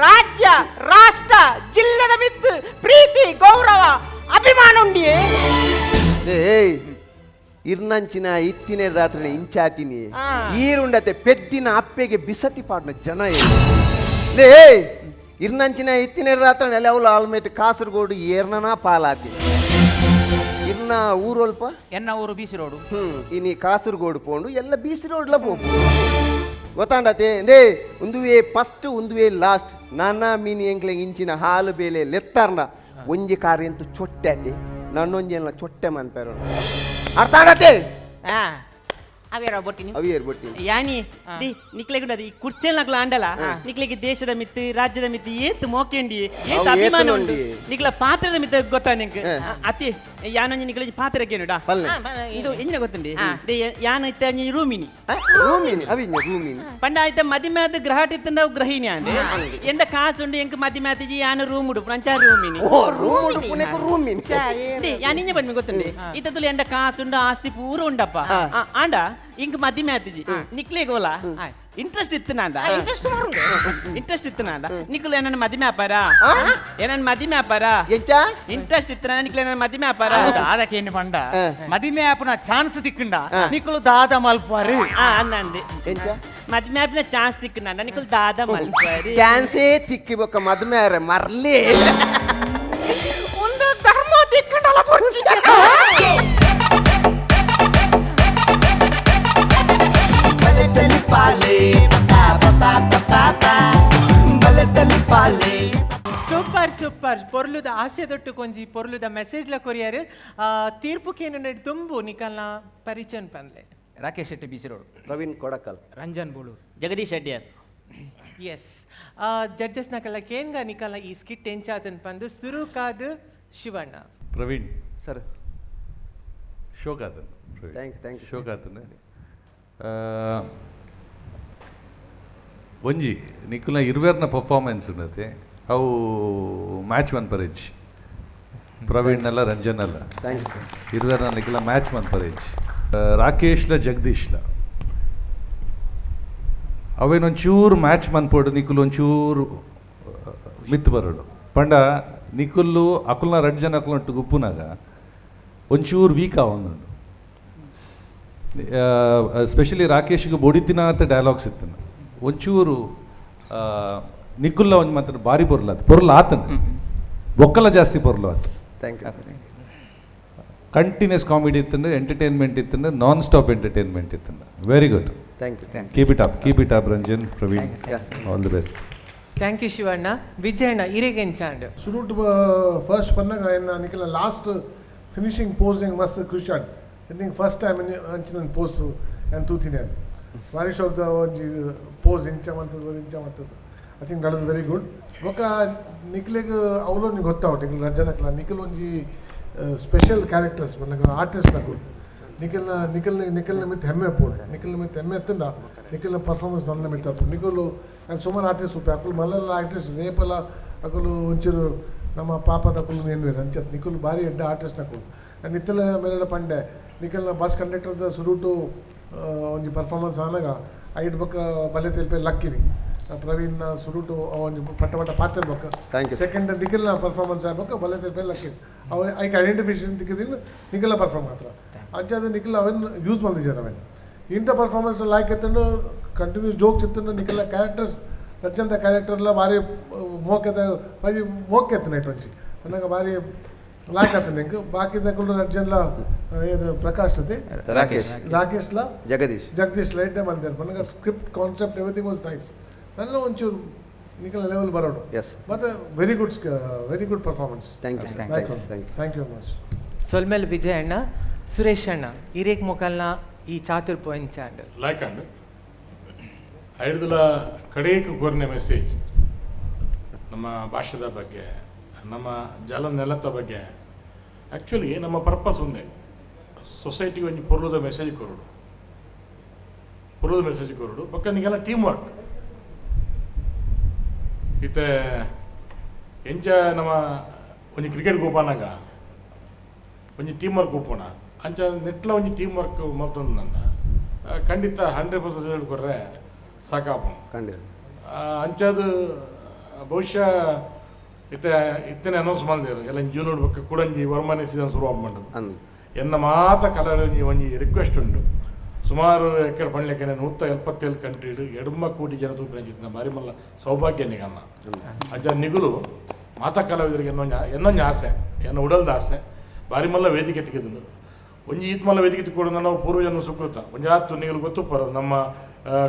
ರಾಜ್ಯ ರಾಷ್ಟ್ರ ಜಿಲ್ಲೆದ ಮಿತ್ತು ಪ್ರೀತಿ ಗೌರವ ಅಭಿಮಾನ ಉಂಡಿ. ಏಯ್ ಇರ್ನಂಚಿನ ಇತ್ತಿನ ರಾತ್ರಿ ಇಂಚಾತಿನಿ ಈರುಂಡತೆ ಪೆದ್ದಿನ ಅಪ್ಪೆಗೆ ಬಿಸತಿ ಪಾಡ್ನ ಜನ ಏಯ್ ಇರ್ನಂಚಿನ ಇತ್ತಿನ ರಾತ್ರಿ ನೆಲೆ ಅವಳು ಆಲ್ಮೇಟ್ ಕಾಸರಗೋಡು ಏರ್ನನ ಪಾಲಾತಿ ಇರ್ನ ಊರೊಲ್ಪ ಎನ್ನ ಊರು ಬೀಸಿ ರೋಡು ಇನಿ ಕಾಸರಗೋಡು ಪೋಂಡು ಎಲ್ಲ ಬೀಸಿ ರೋಡ್ಲ ಪೋಪು ಗೊತ್ತಾಂಡತೆ ನೇ ಉಂದುವೇ ಫಸ್ಟ್ ಉಂದುವೇ ಲಾಸ್ಟ್ ನಾನಾ ಮೀನು ಎಂಕ್ಲೆ ಇಂಚಿನ ಹಾಲು ಬೇಲೆ ಲೆತ್ತಾರ್ನ ಒಂಜಿ ಕಾರ್ ಎಂತು ಚೊಟ್ಟೆ ಅತೆ ನನ್ನೊಂಜಿ ಎಲ್ಲ ಚೊಟ್ಟೆ ಮನ್ಪೇರು ಅರ್ಥ ಆಗತ್ತೆ. ಅವೇರ ಬೊಟ್ಟಿನಿ. ಅವಿಯರ್ ಬೊಟ್ಟಿನಿ. ಯಾನಿ the ನಿಕ್ಲೆಗ್ ಈ ಕುರ್ಚೆಲ್ ನಕ್ಲ ಆಂಡಲ ನಿಕ್ಲೆಗ್ ದೇಶದ ಮಿತ್ತು ರಾಜ್ಯದ ಮಿತ್ತು ಏತ್ ಮೋಕೆಂಡಿ ಏತ್ ಅವು ಅಭಿಮಾನ ಏತ್ ಉಂಡು ಉಂಡಿ. ನಿಕ್ಲ ಪಾತ್ರದ ಮಿತ್ತ ಗೊತ್ತಾ ನಿಂಕ್ ಅತಿ ಯಾನೊಂಜಿ ನಿಕ್ಲೆ ಪಾತ್ರ ಕೇನುಡಾ ಪಲ್ಲೆ. ಇದು ಎಂಜಿನ ಗೊತ್ತುಂಡಿ ದೆ ಯಾನ ಇತ್ತ ಒಂಜಿ ರೂಮಿನಿ. ರೂಮಿನಿ ಅವಿഞ്ഞ ರೂಮಿನಿ. ಪಂಡ ಆಯ್ತ ಮದಿಮಾದ ಗ್ರಹಟಿತ್ತಂಡ ಗ್ರಹಿಣಿ ಆಂಡ್ ಎಂಡ ಕಾಸುಂಡು ಎಂಕ್ ಮದಿಮಾತಿಜಿ ಯಾನ ರೂಮ್ ಉಡುಪು ಅಂಚ ರೂಮಿನಿ. ಓ ರೂಮ್ ಉಡುಪುನೆಕ್ ರೂಮಿನಿ. ದೆ ಯಾನ ಇಂಜ ಪನ್ಪಿ ಗೊತ್ತುಂಡಿ ಇತ್ತದುಲು ಎಂಡ ಕಾಸುಂಡು ಆಸ್ತಿ ಪೂರ ಉಂಡಪ್ಪ ಆಂಡ ಇಂಕ್ ಮದಿಮಾತಿಜಿ ನಿಕ್ಲೆಗ್ ಓಲ ಇಂಟ್ರೆಸ್ಟ್ ಇತ್ತು ನಾಂಡ ಇಂಟ್ರೆಸ್ಟ್ ಇತ್ತು ನಾಂಡ ನಿಕುಲು ಏನನ್ನ ಮದಿಮೆ ಅಪಾರ ಏನನ್ನ ಮದಿಮೆ ಅಪಾರ ಎಂಚ ಇಂಟ್ರೆಸ್ಟ್ ಇತ್ತು ನಿಕ್ಲೆ ಏನನ್ನ ಮದಿಮೆ ಅಪಾರ ದಾದಕೇನು ಪಂಡ ಮದಿಮೆ ಆಪುನ ಚಾನ್ಸ್ ತಿಕ್ಕಂಡ ನಿಕುಲು ದಾದ ಮಲ್ಪಾರು. ಅಂದಂದೆ ಎಂಚ ಮದಿಮೆ ಆಪಿನ ಚಾನ್ಸ್ ತಿಕ್ಕಂಡ ನಿಕುಲು ದಾದ ಮಲ್ಪಾರು. ಚಾನ್ಸೇ ತಿಕ್ಕಿ ಬೊಕ್ಕ ಮದ್ಮೆ ಆರೆ ಮರ್ಲಿ. ಒಂದು ಧರ್ಮ ದಿಕ್ಕಂಡಲ ಬೊರ್ಚಿ. ಸೂಪರ್ ಸೂಪರ್ ಪೊರ್ಲುದ ಆಸ್ಯದೊಟ್ಟು ಕೊಂಜಿ ಪೊರ್ಲುದ ಮೆಸೇಜ್ ಲ ಕೊರಿಯರ್ ತೀರ್ಪು ಕೇನು ದುಂಬು ನಿಕಲ್ನ ಪರಿಚಯ ಪನ್ಲೆ. Rakesh Shetty B C road. Praveen Kodakal. Ranjan Bolur. Jagadish Sheddyar. Yes judges ನಕಲ ಕೇನ್ಗ ನಿಕಲ್ನ ಈ ಸ್ಕಿಟ್ ಎಂಚಾತನ್ ಪಂದು ಸುರುಕಾದ್ ಶಿವಣ್ಣ. ಪ್ರವೀಣ್ ಸರ್. ಶೋಕಾತನ್. Thank you, thank you. ಶೋಕಾತನ್. ಒಂಜಿ ನಿಕುಲ್ನ ಇರ್ವೆರ್ನ ಪರ್ಫಾರ್ಮೆನ್ಸ್ ಉನ್ನತೆ ಅವು ಮ್ಯಾಚ್ ಒನ್ ಪರೇಜ್ ಪ್ರವೀಣ್ನಲ್ಲ ರಂಜನ್ ಅಲ್ಲ. Thank you sir. ಇರ್ವೆರ್ನ ನಿಕುಲ ಮ್ಯಾಚ್ ಒನ್ ಪರೇಜ್ ರಾಕೇಶ್ಲ ಜಗದೀಶ್ಲ ಅವೇನೊಂಚೂರು ಮ್ಯಾಚ್ ಮನ್ಪೋಡು ನಿಕುಲು ಒಂಚೂರು ಮಿತ್ ಬರೋಡು ಪಂಡ ನಿಕುಲ್ಲು ಅಕುಲ್ನ ರಡ್ಡ್ ಜನ ಅಕುಲ್ನೊಟ್ಟು ಗುಪ್ಪುನಾಗ ಒಂಚೂರು ವೀಕ್ ಆವೊಂದುಂಡು. ಸ್ಪೆಷಲಿ ರಾಕೇಶ್ಗೆ ಬೊಡಿತಿನಾತ ಡೈಲಾಗ್ಸ್ ಇತ್ತು ಒಂಚೂರು ನಿಕುಲ್ಲ ಒಂಜಿ ಮಾತ್ರ ಭಾರಿ ಪೊರ್ಲು ಆತು ಪೊರ್ಲು ಆತನ ಬೊಕ್ಕಲ ಜಾಸ್ತಿ ಪೊರ್ಲು ಆತು. Thank you. Continuous comedy ಇತ್ತಂದ್ರೆ ಎಂಟರ್ಟೈನ್ಮೆಂಟ್ ಇತ್ತಂದ್ರೆ ನಾನ್ ಸ್ಟಾಪ್ ಎಂಟರ್ಟೈನ್ಮೆಂಟ್ ಇತ್ತಂದ್ರೆ very good. Thank you. Keep it up, keep it up Ranjan, Praveen, all the best. Thank you Shivanna. Vijayanna ಇರೆಗ್ ಎಂಚಾಂಡ್? ಸುರುಟ್ ಫಸ್ಟ್ ಪನ್ನಾಗ ಎನ್ನ ನಿಕಲ ಲಾಸ್ಟ್ ಫಿನಿಶಿಂಗ್ ಪೋಸಿಂಗ್ ಮಸ್ತ್ ಖುಷಿ ಆಂಡ್. I think first time ಅಂಚಿನ ಪೋಸ್ ಯಾನ್ ತೂತಿನಿ ಯಾನ್ ಬಾರಿ ಶೋಕ್ದ ಒಂಜಿ ಪೋಸ್ ಇಂಚ ಮಂತದ್ದು ಇಂಚ ಮಂತದ್ದು. I think that is very good. ಬೊಕ್ಕ ನಿಕ್ಲೆಗ್ ಅವ್ಲೊಂಜಿ ಗೊತ್ತಾವಟ್ ನಿಕ್ಲ್ ರಂಜನಕ್ಲ ನಿಕಲ್ ಒಂಜಿ ಸ್ಪೆಷಲ್ ಕ್ಯಾರೆಕ್ಟರ್ಸ್ ಪನ್ನಗ ಆರ್ಟಿಸ್ಟ್ ನಕುಲು ನಿಕಲ್ನ ನಿಕಲ್ನ ನಿಕಲ್ನ ಮಿತ್ ಹೆಮ್ಮೆ ಪೋಡು ನಿಕಲ್ನ ಮಿತ್ ಹೆಮ್ಮೆ ಎತ್ತಂಡ ನಿಕಲ್ನ ಪರ್ಫಾರ್ಮೆನ್ಸ್ ನನ್ನ ಮಿತ್ ಅಪ್ಪು ನಿಕುಲು ನಾನು ಸುಮಾರು ಆರ್ಟಿಸ್ಟ್ ಉಪ್ಪೆ ಅಕುಲು ಮಲ್ಲ ಆರ್ಟಿಸ್ಟ್ ರೇಪಲ ಅಕುಲು ಒಂಚೂರು ನಮ್ಮ ಪಾಪದ ಅಕುಲು ಏನ್ವೇರು ಅಂಚತ್ ನಿಕುಲು ಭಾರಿ ಎಡ್ಡೆ ಆರ್ಟಿಸ್ಟ್ ನಕುಲು. ನಾನು ಇತ್ತಲ ಮೇಲೆಲ್ಲ ಪಂಡೆ ನಿಕಲ್ನ ಬಸ್ ಕಂಡಕ್ಟರ್ದ ಸುರುಟು ಒಂಜಿ ಪರ್ಫಾರ್ಮೆನ್ಸ್ ಆನಾಗ ಐಟ್ ಬೊಕ್ಕ ಬಲೆ ತೆಲ್ಪೆ ಲಕ್ಕಿನಿ ಪ್ರವೀಣ್ನ ಸುರುಟು ಒಂಜಿ ಪಟ್ಟ ಪಟ್ಟ ಪಾತ್ರ ಬೊಕ್ಕ thank you. Second ನಿಖಿಲ್ನ ಪರ್ಫಾರ್ಮೆನ್ಸ್ ಆಗ್ಬೇಕು ಬಲೆ ತೆಲ್ಪೆ ಲಕ್ಕಿನಿ ಅವ ಐಕ್ ಐಡೆಂಟಿಫಿಕೇಶನ್ ತಿಕ್ಕಿದಿನ ನಿಖಿಲ್ನ ಪರ್ಫಾರ್ಮ್ ಮಾತ್ರ ಅಂಚಾದ ನಿಖಿಲ್ ಅವೆನ್ ಯೂಸ್ ಮಲ್ದಿದ್ದಾರೆ ಅವೆನ್ ಇಂಥ ಪರ್ಫಾರ್ಮೆನ್ಸ್ ಲಾಯ್ಕ್ ಎತ್ತಂಡು ಕಂಟಿನ್ಯೂಸ್ ಜೋಕ್ಸ್ ಇತ್ತಂಡು ನಿಖಿಲ್ನ ಕ್ಯಾರೆಕ್ಟರ್ಸ್ ರಜ್ಜಂತ ಕ್ಯಾರೆಕ್ಟರ್ಲ ಭಾರಿ ಮೋಕೆದ ಭಾರಿ ಮೋಕೆ ಎತ್ತನ it ಒಂಜಿ ಅನ್ನಾಗ ಭಾರಿ ಲಾಯ್ಕ್ ಆತನ ಎಂಕ್ ಬಾಕಿದಕುಲು ರಜ್ಜನ್ಲ ಏನು ಪ್ರಕಾಶ್ ಅದೇ Rakesh. ರಾಕೇಶ್ಲ Jagdish. Jagdish light ಮಲ್ದೇರ್ Pannaga script concept everything was nice. ನನ್ನ ಒಂಚೂರು ನಿಖಿಲ್ ಲೆವೆಲ್ ಬರೋಡು ಎಸ್. ಮತ್ತು very good, very good performance. Thank you. Thank you. Thank you. Thank you very much. ಸೊಲ್ಮೆಲ್ ವಿಜಯಣ್ಣ. ಸುರೇಶ್ ಅಣ್ಣ ಇರೇಕ್ ಮೊಕಲ್ನ ಈ ಚಾತುರ್ಪು ಎಂಚಾಂಡ್? ಲೈಕ್ ಅಂಡ್ ಐಡ್ದಲ ಕಡೆಯಕ್ಕೆ ಕೋರಿನ ಮೆಸೇಜ್ ನಮ್ಮ ಭಾಷೆದ ಬಗ್ಗೆ ನಮ್ಮ ಜಲ ನೆಲದ ಬಗ್ಗೆ. ಆ್ಯಕ್ಚುಲಿ ನಮ್ಮ ಪರ್ಪಸ್ ಒಂದೇ, ಸೊಸೈಟಿಗೆ ಒಂಜಿ ಪೊರ್ಲುದ ಮೆಸೇಜ್ ಕೊರಡು ಪೊರ್ಲುದ ಮೆಸೇಜ್ ಕೊರಡು ಬೊಕ್ಕ ನಿಗೆಲ್ಲ ಟೀಮ್ ವರ್ಕ್ ಇತ್ತೆ ಎಂಚ ನಮ್ಮ ಒಂಜಿ ಕ್ರಿಕೆಟ್ ಗೊಬ್ಬನಾಗ ಒಂಜಿ ಟೀಮ್ ವರ್ಕ್ ಗೊಪ್ಪೋಣ ಅಂಚ ನೆಟ್ಲ ಒಂಜಿ ಟೀಮ್ ವರ್ಕ್ ಮಲ್ತೊಂದು ನನ್ನ ಖಂಡಿತ 100% ರಿಸಲ್ಟ್ ಕೊರ್ರೆ ಸಾಕಾಪುಂಡು. ಖಂಡಿತ. ಅಂಚಾದ ಬಹುಶಃ ಇತ್ತೆ ಇತ್ತನೆ ಅನೌನ್ಸ್ ಮಲ್ದೇರು ಎಲ್ಲ ಜೂನ್ ಬೊಕ್ಕ ಕುಡಂಜಿ ವರ್ಮನೆ ಸೀಸನ್ ಶುರು ಆಪುಂಡು. ಎನ್ನ ಮಾತ ಕಲರ್ ಒಂಜಿ ಒಂಜಿ ರಿಕ್ವೆಸ್ಟ್ ಉಂಡು. ಸುಮಾರು ಎಕರೆ ಪಣ್ಲೆಕ್ಕನೆ 177 ಕಂಟ್ರಿ 8 ಕೋಟಿ ಜನ ತೂಪಿನ ಬಾರಿ ಮಲ್ಲ ಸೌಭಾಗ್ಯ ನಿಗನ್ನ ಅಂಚ ನಿಗುಲು ಮಾತಾ ಕಲಾವಿದರಿಗೆ ಎನ್ನೊಂಜಿ ಎನ್ನೊಂಜಿ ಆಸೆ ಎನ್ನ ಉಡಲ್ದ ಆಸೆ ಬಾರಿ ಮಲ್ಲ ವೇದಿಕೆ ತೆಗೆದು ಒಂಜಿ ಈತ್ ಮಲ್ಲ ವೇದಿಕೆ ತಿಕ್ಕೊಡು ನಾವು ಪೂರ್ವಜನ ಸುಕೃತ ಒಂಜಿ ಆತು ನಿಗುಲು ಗೊತ್ತುಪ್ಪರು ನಮ್ಮ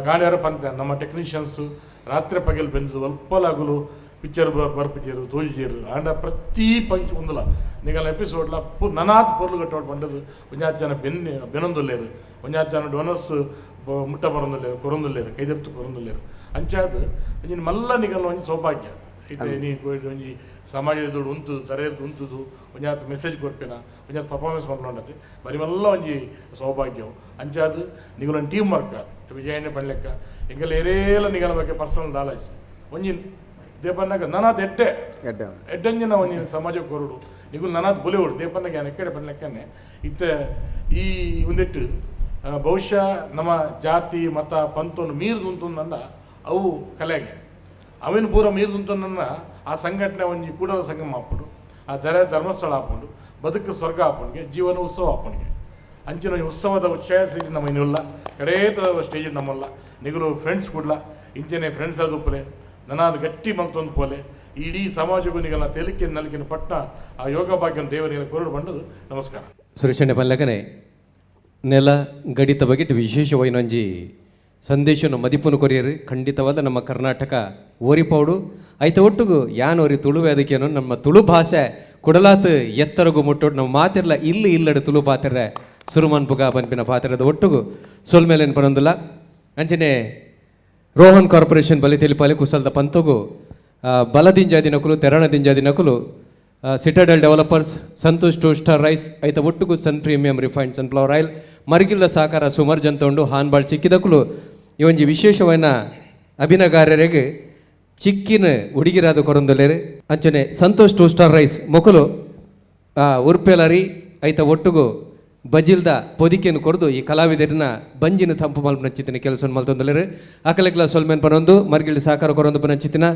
ಕಾಡ್ಯಾರ ಪಂತ ನಮ್ಮ ಟೆಕ್ನಿಷಿಯನ್ಸು ರಾತ್ರಿ ಪಗಲು ಬೆಂದು ಅಲ್ಪಲಾಗುಲು Picture ಬರ್ಪಿಜೇರು ತೋಜಿಜೇರು ಆಂಡ ಪ್ರತಿ ಪಂಚ್ ಒಂದುಲ ನಿಗಲ ಎಪಿಸೋಡ್ಲ ನನಾತ್ ಪೊರ್ಲು ಕಟ್ಟೋಡು ಪಂಡದು ಒಂಜಾತ್ ಜನ ಬೆನ್ನೆ ಬೆನೊಂದುಲ್ಲೇರು ಒಂಜಾತ್ ಜನ ಡೋನರ್ಸ್ ಮುಟ್ಟ ಬರೊಂದುಲ್ಲೇರು ಕೊರೊಂದುಲ್ಲೇರು ಕೈದೆಪ್ತು ಕೊರೊಂದುಲ್ಲೇರು ಅಂಚಾದ್ ಒಂಜಿನ ಮಲ್ಲ ನಿಗಲ ಒಂಜಿ ಸೌಭಾಗ್ಯ ಇತ್ತೆ ನೀ ಒಂಜಿ ಸಮಾಜದ ದುಡ್ಡು ಉಂತುದು ತರೆಯರ್ದು ಉಂತುದು ಒಂಜಾತ್ ಮೆಸೇಜ್ ಕೊರ್ಪಿನ ಒಂಜಾತ್ ಪರ್ಫಾರ್ಮೆನ್ಸ್ ಮಲ್ಪುಂಡತೆ ಬರಿ ಮಲ್ಲ ಒಂಜಿ ಸೌಭಾಗ್ಯವು ಅಂಚಾದ್ ನಿಗುಲೊಂದು ಟೀಮ್ ವರ್ಕ್ ವಿಜಯಣ್ಣ ಪಣ್ಲೆಕ್ಕ ಎಂಕಲ್ ಏರೇಲ ನಿಗಲ ಬಗ್ಗೆ ಪರ್ಸನಲ್ ನಾಲೆಜ್ ಒಂಜಿ ದೇಪನ್ನಾಗ ನನಾತ್ ಎಡ್ಡೆ ಎಡ್ಡೆಂಜಿನ ಒಂಜಿ ಸಮಾಜ ಕೊರಡು ನಿಗುಲು ನನಾತ್ ಬೊಲೆವಡು ದೇಪನ್ನಾಗ ಯಾನ್ ಎಕ್ಕಡೆ ಪಣ್ಲೆಕ್ಕನೆ ಇತ್ತೆ ಈ ಒಂದೆಟ್ಟು ಬಹುಶಃ ನಮ್ಮ ಜಾತಿ ಮತ ಪಂತೊನು ಮೀರ್ದು ಉಂತುಂದಂಡ ಅವು ಕಲೆಗೆ ಅವೇನು ಪೂರ ಮೀರ್ದುಂತುಂದನ್ನ ಆ ಸಂಘಟನೆ ಒಂಜಿ ಕೂಡಲ ಸಂಗಮ ಆಪುಂಡು ಆ ದರ ಧರ್ಮಸ್ಥಳ ಆಪುಂಡು ಬದುಕು ಸ್ವರ್ಗ ಆಪುಂಡಿಗೆ ಜೀವನ ಉತ್ಸವ ಆಪುಂಡಿಗೆ ಅಂಚಿನ ಒಂಜಿ ಉತ್ಸವದ ಉಚ್ಛಾಯ ಸ್ಟೇಜ್ ನಮ್ಮ ಇನ್ನುಲ್ಲ ಕಡೇತ ಸ್ಟೇಜ್ ನಮ್ಮಲ್ಲ ನಿಗುಲು ಫ್ರೆಂಡ್ಸ್ ಕೂಡ್ಲ ಇಂಚನೆ ಫ್ರೆಂಡ್ಸ್ ಅದು ಉಪ್ಪಲೆ ನನಾದ ಗಟ್ಟಿ ಮಲ್ತೊಂದು ಪೋಲೆ ಇಡೀ ಸಮಾಜಕ್ಕೂ ನಿಗಲ ತೆಲಿಕೆ ನಲಿಕೆನ ಪಟ್ಟ ಆ ಯೋಗ ಭಾಗ್ಯ ದೇವರಿಗೆ ಕೊರಡು ಬಂಡದು. ನಮಸ್ಕಾರ. ಸುರೇಶಣ್ಣ ಪಲ್ಲಕನೆ ನೆಲ ಗಡಿತ ಬಗ್ಗೆ ವಿಶೇಷವಾಗಿ ಒಂಜಿ ಸಂದೇಶನ ಮದಿಪುನು ಕೊರಿಯರು ಖಂಡಿತವಾದ ನಮ್ಮ ಕರ್ನಾಟಕ ಓರಿಪೌಡು ಐತ ಒಟ್ಟುಗು ಯಾನ್ ಒರಿ ತುಳುವೆ ಅದಕ್ಕೇನು ನಮ್ಮ ತುಳು ಭಾಷೆ ಕುಡಲಾತ್ ಎತ್ತರಗು ಮುಟ್ಟೋಡು ನಮ್ಮ ಮಾತಿರ್ಲ ಇಲ್ಲಿ ಇಲ್ಲಡು ತುಳು ಪಾತಿರ್ರೆ ಸುರುಮನ್ಪುಗ ಪನ್ಪಿನ ಪಾತಿರದ ಒಟ್ಟುಗು ಸೊಲ್ಮೇಲೇನು ಪನೊಂದುಲ್ಲ. ಅಂಚನೆ ರೋಹನ್ ಕಾರ್ಪೊರೇಷನ್ ಬಲಿ ತಿಳಿಪಾಲಿ ಕುಸಲ್ದ ಪಂತಗು ಬಲದಿಂಜಾದಿನಕುಲು ತೆರಣ ದಿಂಜಾದಿನಕುಲು Citadel developers Santosh two star rice ಐತ ಒಟ್ಟುಗು Sun premium refined sunflower oil ಮರ್ಗಿಲ್ದ ಸಹಕಾರ ಸುಮಾರು ಜನ ಉಂಡು ಹಾನ್ಬಾಳ್ ಚಿಕ್ಕಿದಕುಲು ಈ ಒಂಜಿ ವಿಶೇಷವಾದ ಅಭಿನಗಾರರಿಗೆ ಚಿಕ್ಕಿನ ಹುಡುಗಿರಾದ ಕೊರೊಂದುಲ್ಲೇರು. ಅಂಚನೆ ಸಂತೋಷ್ two star rice ಮೊಕಲು ಉರ್ಪೆಲರಿ ಐತ ಒಟ್ಟುಗು ಬಜಿಲ್ದ ಪೊದಿಕೆಯನ್ನು ಕೊರದು ಈ ಕಲಾವಿದರನ್ನ ಬಂಜಿನ ತಂಪು ಮಲ್ಪನಂಚಿತ್ತಿನ ಕೆಲಸ ಮಲ್ತೊಂದುಲ್ಲೇರು. ಅಕಲೆಕ್ಲ ಸೊಲ್ಮೆನ್ ಪನೊಂದು ಮರ್ಗಿಲ್ದ ಸಹಕಾರ ಕೊರೊಂದು ಪನಂಚಿತ್ತಿನ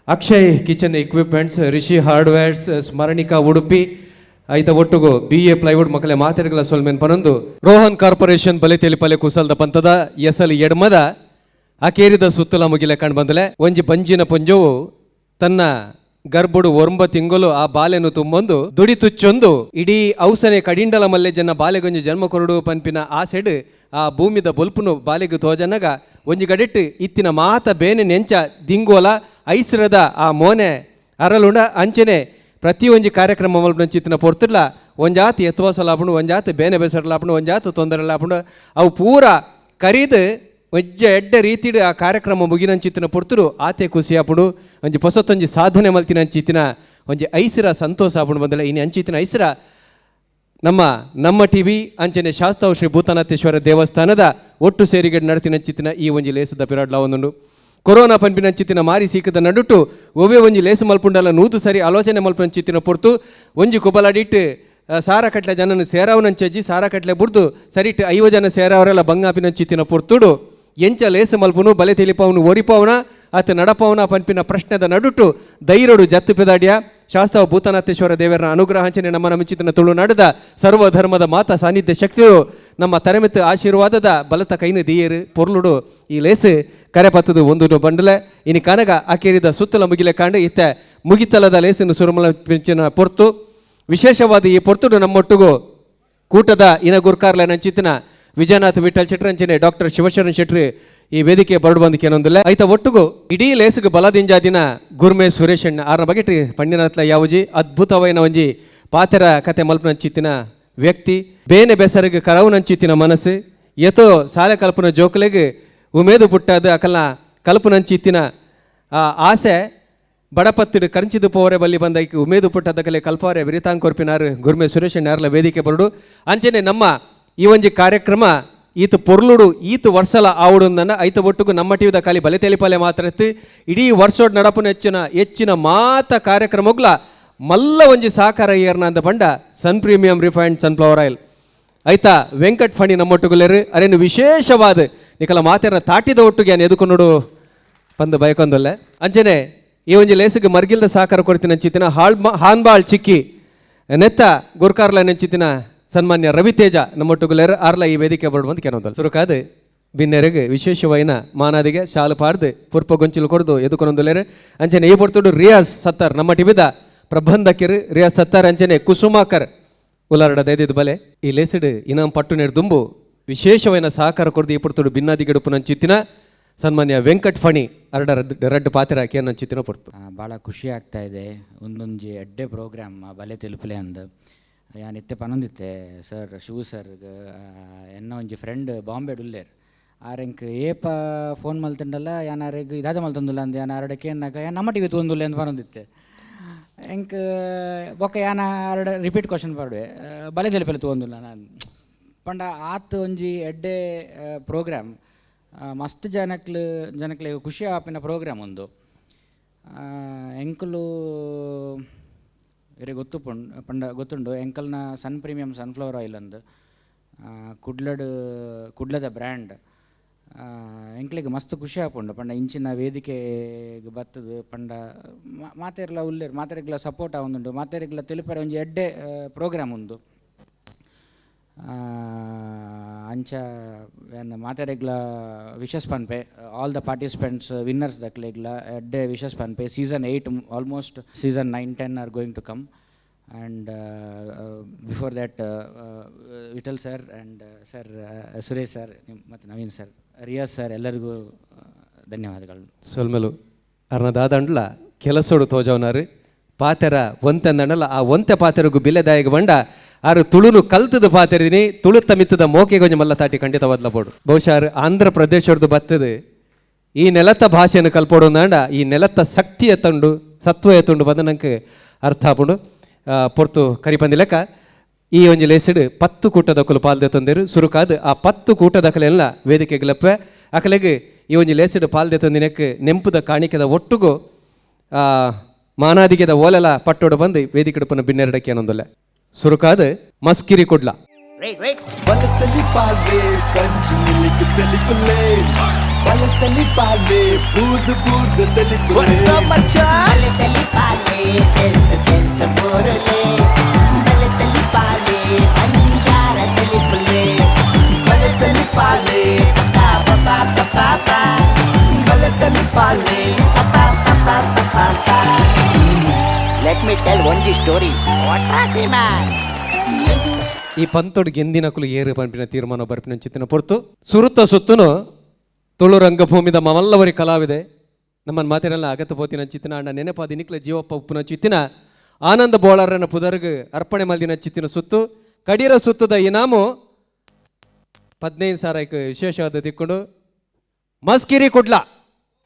Akshay kitchen equipments Rishi hardwares Smaranika Udupi ಐತ ಒಟ್ಟುಗು BA plywood ಮಕ್ಕಳ ಮಾತೆರ್ಗಳ ಸೊಲ್ಮೆನ್ ಪನೊಂದು ರೋಹನ್ ಕಾರ್ಪೊರೇಷನ್ ಬಲೆ ತೆಲಿಪಲೆ ಕುಸಲ್ದ ಪಂತದ ಎಸಲ್ ಎಡ್ಮದ ಅಕೇರಿದ ಸುತ್ತಲ ಮುಗಿಲೆ ಕಂಡು ಬಂದಲೆ ಒಂಜಿ ಬಂಜಿನ ಪೊಂಜೋವು ತನ್ನ ಗರ್ಭುಡು ಒರಂಬ ತಿಂಗಳು ಆ ಬಾಲೆನು ತುಂಬೊಂದು ದುಡಿ ತುಚ್ಚೊಂದು ಇಡೀ ಔಸನೆ ಕಡಿಂಡಲ ಮಲ್ಲೆ ಜನ ಬಾಲೆಗೊಂಜಿ ಜನ್ಮ ಕೊರಡು ಪನ್ಪಿನ ಆಸೆಡ್ ಆ ಭೂಮಿದ ಬೊಲ್ಪುನು ಬಾಲೆಗು ತೋಜನಗ ಒಂಜಿ ಗಡಿಟ್ಟು ಇತ್ತಿನ ಮಾತ ಬೇನೆ ನೆಂಚ ದಿಂಗೋಲ ಐಸ್ರದ ಆ ಮೋನೆ ಅರಲುಂಡ ಅಂಚನೆ ಪ್ರತಿಯೊಂಜಿ ಕಾರ್ಯಕ್ರಮ ಮಲ್ಪನಂಚಿತ್ತಿನ ಪೊರ್ತುಡ್ಲ ಒಂಜಾತಿ ಎತ್ವಾಸಲಾಪುಂಡು ಒಂಜಾತಿ ಬೇನೆ ಬೆಸರಲಾಪುಂಡು ಒಂಜಾತಿ ತೊಂದರೆಲಾಪುಂಡು ಅವು ಪೂರ ಕರೀದು ಒಜ್ಜ ಎಡ್ಡ ರೀತಿಡ್ ಆ ಕಾರ್ಯಕ್ರಮ ಮುಗಿನಂಚಿತ್ತಿನ ಪೊರ್ತುಡು ಆತೆ ಖುಷಿ ಆಪುಂಡು ಒಂಜಿ ಪೊಸತ್ತೊಂಜಿ ಸಾಧನೆ ಮಲ್ತಿನ ಅಂಚಿತ್ತಿನ ಒಂಜಿ ಐಸಿರ ಸಂತೋಷ ಆಪುಂಡು ಬಂದಲೆ. ಇನ್ನು ಅಂಚಿತ್ತಿನ ಐಸಿರ ನಮ್ಮ ನಮ್ಮ ಟಿ ವಿ ಅಂಚನೆ ಶಾಸ್ತಾವು ಶ್ರೀ ಭೂತನಾಥೇಶ್ವರ ದೇವಸ್ಥಾನದ ಒಟ್ಟು ಸೇರಿಗಡೆ ನಡತಿನಂಚಿತ್ತಿನ ಈ ಒಂಜಿ ಲೇಸದ ಪಿರಾಡ್ಲ ಒಂದುಂಡು. ಕೊರೋನಾ ಪನ್ಪಿನಂಚಿತ್ತಿನ ಮಾರಿ ಸೀಕದ ನಡುಟು ಒವ್ವೆ ಒಂಜಿ ಲೇಸು ಮಲ್ಪುಂಡಲ ನೂದು ಸರಿ ಆಲೋಚನೆ ಮಲ್ಪನಂಚಿತ್ತಿನ ಪೊರ್ತು ಒಂಜಿ ಕುಬಲಾಡಿಟ್ಟು ಸಾರ ಕಟ್ಲೆ ಜನನ ಸೇರಾವನಂಚಜ್ಜಿ ಸಾರ ಕಟ್ಲೆ ಬುಡ್ದು ಸರಿಟ್ 50 ಜನ ಸೇರಾವರೆಲ್ಲ ಬಂಗಾಪಿನಂಚಿತ್ತಿನ ಪೊರ್ತುಡು ಎಂಚ ಲೇಸು ಮಲ್ಪುನು ಬಲೆ ತಿಳಿಪವನು ಒರಿಪವನ ಆತ ನಡಪವನ ಪನ್ಪಿನ ಪ್ರಶ್ನೆದ ನಡುಟು ಧೈರ್ಯಡು ಜತ್ತು ಪೆದಾಡ್ಯ ಶಾಸ್ತಾವ ಭೂತನಾಥೇಶ್ವರ ದೇವರನ ಅನುಗ್ರಹ ಅಂಚನೆ ನಮ್ಮ ನಮಿಚಿತನ ತುಳುನಾಡದ ಸರ್ವಧರ್ಮದ ಮಾತಾ ಸಾನ್ನಿಧ್ಯ ಶಕ್ತಿಯು ನಮ್ಮ ತರೆಮೆತ್ತು ಆಶೀರ್ವಾದದ ಬಲತ ಕೈನು ದಿಯೇರು ಪೊರ್ಲುಡು ಈ ಲೇಸು ಕರೆ ಪತ್ತದು ಒಂದು ಬಂಡಲೆ ಇನಿ ಕನಗ ಅಕೇರಿದ ಸುತ್ತಲ ಮುಗಿಲೆ ಕಾಂಡು ಇತ್ತ ಮುಗಿತಲದ ಲೇಸಿನ ಸುರುಮಲ ಪಿಂಚಿನ ಪೊರ್ತು ವಿಶೇಷವಾದ ಈ ಪೊರ್ತುಡು ನಮ್ಮೊಟ್ಟಿಗೂ ಕೂಟದ ಇನ ಗುರ್ಕಾರ್ಲ ನಂಚಿತನ ವಿಜಯನಾಥ್ ವಿಠಲ್ ಶೆಟ್ರ್ ಅಂಚನೆ ಡಾಕ್ಟರ್ ಶಿವಶರಣ್ ಶೆಟ್ರಿ ಈ ವೇದಿಕೆ ಬರಡು ಬಂದಕ್ಕೇನೊಂದಿಲ್ಲ ಐತ ಒಟ್ಟುಗು ಇಡೀ ಲೇಸುಗು ಬಲದಿಂಜಾದಿನ ಗುರ್ಮೆ ಸುರೇಶಣ್ಣ ಆರ್ನ ಬಗೆಟ್ ಪಂಡಿನತ್ಲ ಯಾವುಜಿ ಅದ್ಭುತವೈನ ಒಂಜಿ ಪಾತೆರ ಕತೆ ಮಲ್ಪನಂಚಿತ್ತಿನ ವ್ಯಕ್ತಿ ಬೇನೆ ಬೆಸರಿಗೆ ಕರವುನಂಚಿತ್ತಿನ ಮನಸ್ಸು ಎತೋ ಸಾಲೆ ಕಲ್ಪನ ಜೋಕುಲೆಗ್ ಉಮೇದು ಪುಟ್ಟಾದ ಅಕಲ್ನ ಕಲ್ಪನಂಚಿತ್ತಿನ ಆ ಆಸೆ ಬಡಪತ್ತಿಡು ಕಂಚಿದು ಪೋರೆ ಬಲ್ಲಿ ಬಂದೈಕ್ ಉಮೇದು ಪುಟ್ಟದಕಲೆ ಕಲ್ಪಾರೆ ವಿರಿತಾಂಕೊರ್ಪಿನಾರು ಗುರ್ಮೆ ಸುರೇಶಣ್ಣ ಯಾರ್ಲ ವೇದಿಕೆ ಬರಡು ಅಂಚನೆ ನಮ್ಮ ಈ ಒಂಜಿ ಕಾರ್ಯಕ್ರಮ ಈತ ಪೊರ್ಲುಡು ಈತ ವರ್ಷಲ ಆವುಡುಂದನ್ನ ಐತ ಒಟ್ಟುಗು ನಮ್ಮ ಟಿವಿದ ಖಾಲಿ ಬಲೆ ತೆಲಿಪಾಲೆ ಮಾತ್ರ ಇತ್ತು ಇಡೀ ವರ್ಷೋಡ್ ನಡಪುನ ಹೆಚ್ಚಿನ ಹೆಚ್ಚಿನ ಮಾತ ಕಾರ್ಯಕ್ರಮಗ್ಲ ಮಲ್ಲ ಒಂಜಿ ಸಹಕಾರ ಏರ್ನ ಅಂತ ಬಂಡ Sun premium refined sunflower oil ಆಯ್ತಾ ವೆಂಕಟ್ ಫಣಿ ನಮ್ಮೊಟ್ಟುಗುಲೇರು ಅರೇನು ವಿಶೇಷವಾದ ನಿಕಲ ಮಾತೆರ ತಾಟಿದ ಒಟ್ಟುಗೆ ನಾನು ಎದುಕೊನ್ನೋಡು ಪಂದು ಬಯಕೊಂದೊಲ್ಲೆ ಅಂಚನೆ ಈ ಒಂಜಿ ಲೇಸಿಗೆ ಮರ್ಗಿಲ್ದ ಸಹಕಾರ ಕೊಡ್ತೀನಿ ಅಂಚಿತ್ತಿನ ಹಾನ್ಬಾಳ್ ಚಿಕ್ಕಿ ನೆತ್ತ ಗುರ್ಕಾರ್ಲ ನೆಂಚಿತ್ತಿನ ಸನ್ಮಾನ್ಯ ರವಿತೇಜ ನಮ್ಮೊಟ್ಟುಗುಲೇರು ಆರ್ಲ ಈ ವೇದಿಕೆ ಬರಡು ಕೆನೊಂದಲ್ಲ ಸುರುಕಾದ ಬಿನ್ನೆರೆಗೆ ವಿಶೇಷವಾಯಿನ ಮಾನಾದಿಗೆ ಶಾಲು ಪಾಡ್ದು ಪುರ್ಪ ಗೊಂಚಿಲು ಕೊಡ್ದು ಎದುಕೊನೊಂದುಲೇರು ಅಂಚನೆ ಈ ಪೊರ್ತುಡು ರಿಯಾಜ್ ಸತ್ತಾರ್ ನಮ್ಮ ಟಿವಿದ ಪ್ರಬಂಧಕಿರು ರಿಯಾಜ್ ಸತ್ತಾರ್ ಅಂಚನೆ ಕುಸುಮಾಕರ್ ಉಲಾರಡ ದೈದಿದ್ ಬಲೆ ಈ ಲೇಸಿಡು ಇನಾಮ್ ಪಟ್ಟು ದುಂಬು ವಿಶೇಷವಾಯಿನ ಸಹಕಾರ ಕೊಡ್ದು ಈ ಪೊರ್ತುಡು ಬಿನ್ನಾದಿ ಗಡುಪು ನಂಚಿತ್ತಿನ ಸನ್ಮಾನ್ಯ ವೆಂಕಟ್ ಫಣಿ ಅರಡ ರಡ್ಡು ಪಾತ್ರ ಕೇನ ಚಿತ್ತಿನ ಪೊರ್ತು. ಭಾಳ ಖುಷಿ ಆಗ್ತಾ ಇದೆ. ಒಂದೊಂಜಿ ಎಡ್ಡೆ ಪ್ರೋಗ್ರಾಮ್ ಬಲೆ ತೆಲುಪುಲೆ ಅಂದ್ ಯಾನ್ ಇತ್ತೆ ಪನೊಂದಿತ್ತೆ ಸರ್ ಶಿವು ಸರ್ ಎನ್ನ ಒಂಜಿ ಫ್ರೆಂಡ್ ಬಾಂಬೆ ಉಲ್ಲೇರ್ ಆರೆಂಕ್ ಏಪ ಫೋನ್ ಮಲ್ತಂಡಲ್ಲ ಯಾನ್ ಆರೆಗ್ ಇದಾದ ಮಲ್ತೊಂದುಲ್ಲ ಅಂದ್ ಯಾನ್ ಆರಡ ಕೇನ್ನಾಗ ಯಾನ್ ನಮ್ಮ ಟಿವಿ ತೂವೊಂದುಲ್ಲೆ ಅಂದ್ ಪನೊಂದಿತ್ತೆ. ಎಂಕ್ ಬೊಕ್ಕ ಯಾನ ಆರಡ ರಿಪೀಟ್ ಕ್ವಶನ್ ಪಾಡುವೆ ಬಲೆ ತೆಲುಪುಲೆ ತೂವೊಂದುಲ್ಲ ನಾನು ಪಂಡ ಆತ್ ಒಂಜಿ ಎಡ್ಡೆ ಪ್ರೋಗ್ರಾಮ್ ಮಸ್ತ್ ಜನಕ್ಲು ಜನಕ್ಲೆಗ್ ಖುಷಿ ಆಪಿನ ಪ್ರೋಗ್ರಾಮ್ ಉಂದು. ಎಂಕುಲು ಇರೆ ಗೊತ್ತು ಪಂಡ ಗೊತ್ತುಂಡು ಎಂಕಲ್ನ ಸನ್ ಪ್ರೀಮಿಯಂ ಸನ್ಫ್ಲವರ್ ಆಯಿಲ್ ಅಂದ್ ಕುಡ್ಲಡ್ ಕುಡ್ಲದ ಬ್ರ್ಯಾಂಡ್ ಎಂಕ್ಲೆಗ್ ಮಸ್ತ್ ಖುಷಿ ಆಪುಂಡು. ಪಂಡ ಇಂಚಿನ ವೇದಿಕೆಗ್ ಬತ್ತದು ಪಂಡ ಮಾತೆರ್ಲ ಉಲ್ಲೆರ್ ಮಾತೆರೆಗ್ಲ ಸಪೋರ್ಟ್ ಆವೊಂದುಂಡು ಮಾತೆರೆಗ್ಲ ತೆಲುಪರೆ ಒಂಜಿ ಎಡ್ಡೆ ಪ್ರೋಗ್ರಾಮ್ ಉಂದು. ಅಂಚ ಯಾನ್ ಮಾತೆರೆಗ್ಲ ವಿಶಸ್ ಪನ್ಪೆ ಆಲ್ ದ ಪಾರ್ಟಿಸಿಪೆಂಟ್ಸ್ ವಿನ್ನರ್ಸ್ ದಕ್ಲೆಗ್ಲ ಎಡ್ಡೆ ವಿಶಸ್ ಪನ್ಪೆ. Season 8 almost season 9 10 are going to come and before that Vittal sir and sir Suresh sir ಮತ್ತು ನವೀನ್ ಸರ್ ರಿಯಾಜ್ ಸರ್ ಎಲ್ಲರಿಗೂ ಧನ್ಯವಾದಗಳು. ಸೊಲ್ಮೆಲು ಅರ್ನ ದಾದಂಡ್ಲ ಕೆಲಸೋಡು ತೋಜವನಾರು ಪಾತೆರ ಒಂತೆಂದಂಡಲ ಆ ಒಂತೆ ಪಾತೆರಗು ಬಿಲೆದಾಯಗ ಬಂಡ ಆರು ತುಳುನು ಕಲ್ತದ ಪಾತೆರಿದಿನಿ ತುಳುತ್ತ ಮಿತ್ತದ ಮೋಕೆಗೊಂಜಿ ಮಲ್ಲ ತಾಟಿ ಖಂಡಿತವಾದ್ಲ ಬೋಡು. ಬಹುಶಃ ಆರು ಆಂಧ್ರ ಪ್ರದೇಶದ ಬತ್ತದು ಈ ನೆಲತ್ತ ಭಾಷೆಯನ್ನು ಕಲ್ಪೋಡು ಅಂದಾಂಡ ಈ ನೆಲತ್ತ ಶಕ್ತಿಯ ತಂಡು ಸತ್ವ ಎತ್ತುಂಡು ಬಂದ ನಂಗೆ ಅರ್ಥ ಆಪುಂಡು. ಪೊರ್ತು ಕರಿಪಂದಿ ಲೆಕ್ಕ ಈ ಒಂಜಿ ಲೇಸಿಡು 10 ಕೂಟದಕುಲು ಪಾಲ್ದೆ ತೊಂದಿರು ಸುರುಕಾದು ಆ 10 ಕೂಟದಕಲೆಲ್ಲ ವೇದಿಕೆಗೆ ಲಪ್ಪೆ ಅಕಲೆಗ್ ಈ ಒಂಜಿ ಲೇಸಿಡು ಪಾಲ್ದೆ ತೊಂದಿನಕ್ಕೆ ನೆಂಪುದ ಕಾಣಿಕೆದ ಒಟ್ಟುಗು ಮಾನಾದಿಗೆದ ಓಲೆಲ ಪಟ್ಟೋಡು ಬಂದು ವೇದಿಕೆ ಪುನ ಬಿನ್ನೆರಡಕ್ಕೆ ಏನೊಂದೊಲ್ಲೆ ಸುರುಕಾದು ಮಸ್ಕಿರಿ ಕುಡ್ಲ. Let me tell ಒಂಜಿ ಸ್ಟೋರಿ. ಈ ಪಂತೊಡು ಗೆಂದಿನಕುಲು ಏರು ಪಂಪಿನ ತೀರ್ಮಾನ ಬರ್ಪಿನ ಚಿತ್ತಿನ ಪೊರ್ತು ಸುರುತ ಸುತ್ತುನು ತುಳು ರಂಗಭೂಮಿದ ಮಮಲ್ಲವರಿ ಕಲಾವಿದೆ ನಮ್ಮನ್ನು ಮಾತಿನೆಲ್ಲ ಅಗತ್ಯ ಪೋತಿನ ಚಿತ್ತಿನ ಅಣ್ಣ ನೆನಪಾದಿ ನಿಕ್ಲ ಜೀವಪ್ಪ ಉಪ್ಪುನ ಚಿತ್ತಿನ ಆನಂದ ಬೋಳಾರನ ಪುದರ್ಗ್ ಅರ್ಪಣೆ ಮಲ್ದಿನ ಚಿತ್ತಿನ ಸುತ್ತು ಕಡೀರ ಸುತ್ತದ ಇನಾಮು 15,000 ವಿಶೇಷವಾದ ದಿಕ್ಕೊಂಡು Maskiri Kudla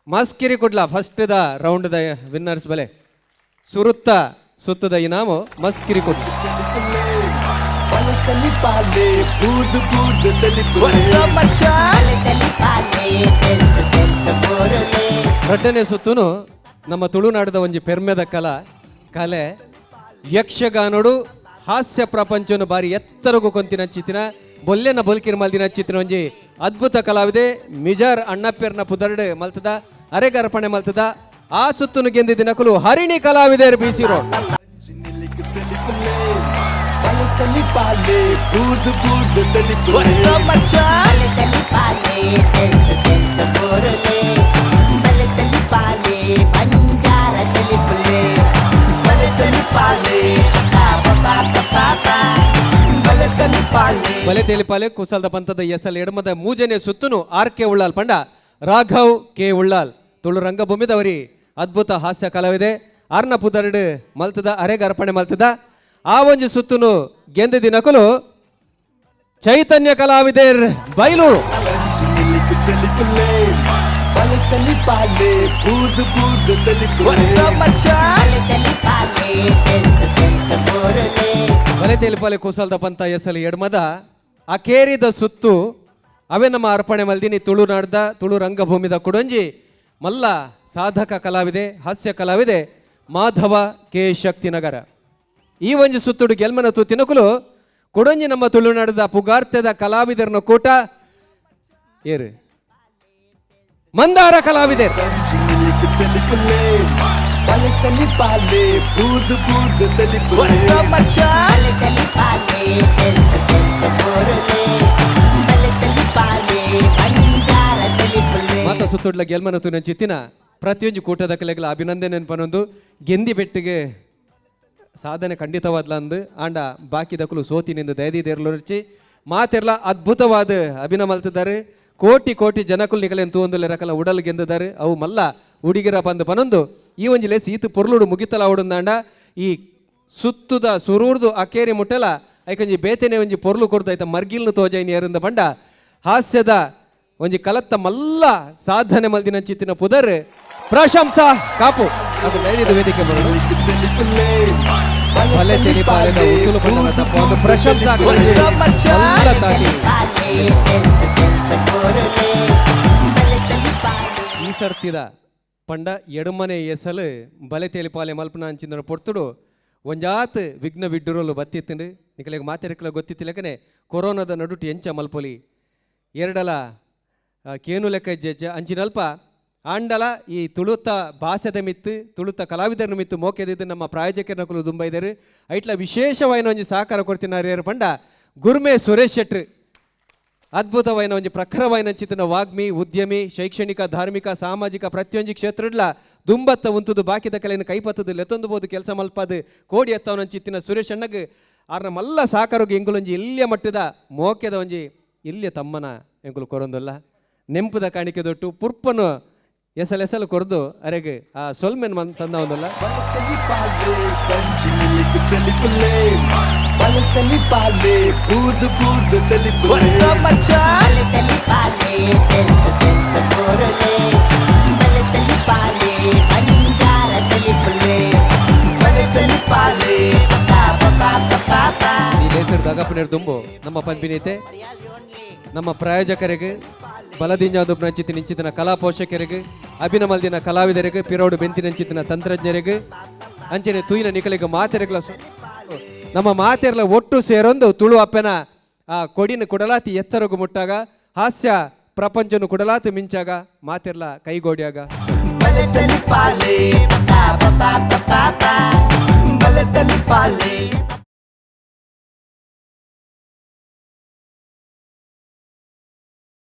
Maskiri Kudla first the round the winners ಬಲೆ ಸುರುತ್ತ ಸುತ್ತದ ಇನಾಮು ಮಸ್ಕಿರಿ ಕುಡ್ಲ. ರಡ್ಡನೇ ಸುತ್ತುನು ನಮ್ಮ ತುಳುನಾಡದ ಒಂಜಿ ಪೆರ್ಮೆದ ಕಲಾ ಕಲೆ ಯಕ್ಷಗಾನೋಡು ಹಾಸ್ಯ ಪ್ರಪಂಚನು ಬಾರಿ ಎತ್ತರಗು ಕೊಂತಿನ ಚಿತ್ತಿನ ಬೊಲ್ಲೆನ ಬೊಲ್ಕಿರ್ ಮಲ್ದಿನ ಚಿತ್ತಿನ ಒಂಜಿ ಅದ್ಭುತ ಕಲಾವಿದೆ ಮಿಜಾರ್ ಅಣ್ಣಪ್ಪೆರ್ನ ಪುದರ್ಡ್ ಮಲ್ತದ ಅರೆಗರ್ಪಣೆ ಮಲ್ತದ ಆ ಸುತ್ತುನು ಗೆಂದಿದ್ದ ನಕಲು ಹರಿಣಿ ಕಲಾವಿದೆ ಬಿ ಸಿ ರೋಡ್. ಬಲೆ ತೇಲಿಪಾಲೆ ಕುಸಲ್ದ ಪಂತದ ಎಸಲ್ ಎಡಮದ ಮೂಜನೆ ಸುತ್ತುನು ಆರ್ ಕೆ ಉಳ್ಳಾಲ್ ಪಂಡ ರಾಘವ್ ಕೆ ಉಳ್ಳಾಲ್ ತುಳು ರಂಗಭೂಮಿದವರಿ ಅದ್ಭುತ ಹಾಸ್ಯ ಕಲಾವಿದೆ ಆರ್ನ ಪುದರ್ಡ್ ಮಲ್ತದ ಅರೆಗರ್ಪಣೆ ಮಲ್ತದ ಆ ಒಂಜಿ ಸುತ್ತುನು ಗೆಂದ ನಕಲು ಚೈತನ್ಯ ಕಲಾವಿದೆರ್ ಬೈಲೂರು. ಬಲೆ ತೇಲಿಪಾಲೆ ಕುಸಲ್ದ ಪಂತ ಎಸಲ್ ಎಡ್ಮದ ಅಕೇರಿದ ಸುತ್ತು ಅವೇ ನಮ್ಮ ಅರ್ಪಣೆ ಮಲ್ದಿನಿ ತುಳುನಾಡ್ದ ತುಳು ರಂಗಭೂಮಿದ ಕುಡೊಂಜಿ ಮಲ್ಲ ಸಾಧಕ ಕಲಾವಿದೆ ಹಾಸ್ಯ ಕಲಾವಿದೆ ಮಾಧವ ಕೆ ಶಕ್ತಿನಗರ. ಈ ಒಂಜಿ ಸುತ್ತುಡು ಗೆಲ್ಮನ ತೂತಿನಕುಲು ಕೊಡೊಂಜಿ ನಮ್ಮ ತುಳುನಾಡದ ಪುಗಾರ್ತೆದ ಕಲಾವಿದರನ ಕೂಟ ಏರು ಮಂದಾರ ಕಲಾವಿದರ್. ಮಾತ ಸುತ್ತುಡ್ಲ ಗೆಲ್ಮನ ತೂನ ಚಿತ್ತಿನ ಪ್ರತಿಯೊಂದು ಕೂಟದ ಕಲೆಗಳ ಅಭಿನಂದನೆ ಪನೊಂದು ಗೆಂದಿ ಬೆಟ್ಟಿಗೆ ಸಾಧನೆ ಖಂಡಿತವಾದ್ಲ ಅಂದು ಆಂಡ ಬಾಕಿದಕುಲು ಸೋತಿನಿಂದ ದಯದಿದೇರ್ಲೊರ್ಚಿ ಮಾತೆರ್ಲ ಅದ್ಭುತವಾದ ಅಭಿನಯ ಮಲ್ತಿದ್ದಾರೆ. ಕೋಟಿ ಕೋಟಿ ಜನಕುಲ್ ನಿಕಲೆನ್ ತೂವೊಂದುಲ್ಲೆರ್ ಅಕಲ್ನ ಉಡಲ್ ಗೆಂದುದಾರ್ ಅವು ಮಲ್ಲ ಉಡಿಗಿರ ಪಂದ್ ಪನೊಂದು ಈ ಒಂಜಿ ಲೇಸ್ ಈತ್ ಪೊರ್ಲುಡು ಮುಗಿತಲ ಆವೊಡುಂದಾಂಡ ಈ ಸುತ್ತುದ ಸುರೂರ್ದು ಅಕೇರಿ ಮುಟ್ಟಲ ಐಕೊಂಜಿ ಬೇತೆನೆ ಒಂಜಿ ಪೊರ್ಲು ಕೊರ್ದು ಐತ ಮರ್ಗಿಲ್ನು ತೋಜಾಯಿನಿ ಏರುಂದ ಪಂಡ ಹಾಸ್ಯದ ಒಂಜಿ ಕಲತ್ತ ಮಲ್ಲ ಸಾಧನೆ ಮಲ್ದಿನಂಚಿತ್ತಿನ ಪುದರ್ ಪ್ರಶಂಸಾ ಕಾಪು ಅದು ದಯವಿಟ್ಟು ವೇದಿಕೆ ಬರೋದು ಭಲೆ ತೆಲಿಪಾಲೆದ ಉಸುಲು ಪಂಡನ ತಪ್ಪ ಒಂದು ಪ್ರಶಂಸಾ ಮಲ್ಲ ತಾಟಿ. ಈ ಸರ್ತಿದ ಪಂಡ ಎಡುಮನೆ ಎಸಲು ಬಲೆ ತೇಲಿಪಾಲೆ ಮಲ್ಪನ ಅಂಚಿನ ಪೊರ್ತುಡು ಒಂಜಾತ್ ವಿಘ್ನ ವಿಡ್ಡುರಲು ಬತ್ತಿತ್ತಂಡು ನಿಕಲೆಗ್ ಮಾತೆರಕ್ಲ ಗೊತ್ತಿತ್ತಿಲಕನೆ ಕೊರೋನಾದ ನಡುಟು ಎಂಚ ಮಲ್ಪೊಲಿ ಎರಡಲ ಕೇನು ಲೆಕ್ಕ ಜಜ್ಜ ಅಂಚಿನಲ್ಪ ಆಂಡಲ ಈ ತುಳುತ ಭಾಷೆದ ಮಿತ್ತು ತುಳುತ ಕಲಾವಿದರ ಮಿತ್ತು ಮೋಕೆದಿದ್ದು ನಮ್ಮ ಪ್ರಾಯೋಜಕರನಕುಲು ದುಂಬ ಇದ್ದಾರೆ. ಐಟ್ಲ ವಿಶೇಷವಾಯಿನ ಒಂಜಿ ಸಹಕಾರ ಕೊಡ್ತಿನಾರು ಪಂಡ ಗುರ್ಮೆ ಸುರೇಶ್ ಶೆಟ್ರು ಅದ್ಭುತವಾಯಿನ ಒಂಜಿ ಪ್ರಖರವಾಯಿನ ಚಿತ್ತನ ವಾಗ್ಮಿ ಉದ್ಯಮಿ ಶೈಕ್ಷಣಿಕ ಧಾರ್ಮಿಕ ಸಾಮಾಜಿಕ ಪ್ರತಿಯೊಂಜಿ ಕ್ಷೇತ್ರಡ್ಲ ದುಂಬತ್ತ ಉಂತುದು ಬಾಕಿದ ಕಲೆಯನ್ನು ಕೈಪತ್ತದು ಲೆತ್ತೊಂದು ಬೋದು ಕೆಲಸ ಮಲ್ಪದು ಕೋಡಿ ಎತ್ತವನ ಚಿತ್ತಿನ ಸುರೇಶ್ ಅಣ್ಣಗ್ ಆರ್ನ ಮಲ್ಲ ಸಾಕಾರೋಗಿ ಎಂಗುಲೊಂಜಿ ಇಲ್ಲಿಯ ಮಟ್ಟದ ಮೋಕೆದ ಒಂಜಿ ಇಲ್ಲಿಯ ತಮ್ಮನ ಎಂಗುಲು ಕೊರೊಂದಲ್ಲ ನೆಂಪುದ ಕಾಣಿಕೆ ದೊಟ್ಟು ಪುರ್ಪನು ಎಸಲೆಸಲು ಕೊರ್ದು ಅರೆಗ್ ಆ ಸೊಲ್ಮೆನ್ ಮನ್ ಸಂದ ಒಂದಲ್ಲ. ಈ ದೇಶದ ದಗಪ್ಪನೇರು ದುಂಬು ನಮ್ಮ ಪಂಪಿನೈತೆ ನಮ್ಮ ಪ್ರಾಯೋಜಕರಿಗೆ ಬಲದಿಂಜಾದು ನಂಚಿತಿ ನಿಂಚಿತನ ಕಲಾ ಪೋಷಕರಿಗೆ ಅಭಿನಮಲ್ದಿನ ಕಲಾವಿದರಿಗೆ ಪಿರೋಡು ಬೆಂತಿನಂಚಿತಿನ ತಂತ್ರಜ್ಞರಿಗೆ ಅಂಚನೆ ತೂಯಿನ ನಿಕಲಿಗೆ ಮಾತೆರೆಗ್ಲ ನಮ್ಮ ಮಾತೆರ್ಲ ಒಟ್ಟು ಸೇರೊಂದು ತುಳು ಅಪ್ಪನ ಆ ಕೊಡಿನ ಕುಡಲಾತಿ ಎತ್ತರಗು ಮುಟ್ಟಾಗ ಹಾಸ್ಯ ಪ್ರಪಂಚನು ಕುಡಲಾತಿ ಮಿಂಚಾಗ ಮಾತೆರ್ಲ ಕೈಗೋಡಿಯಾಗ. ಬಲೆ ತಲಿಪಾಲೆ.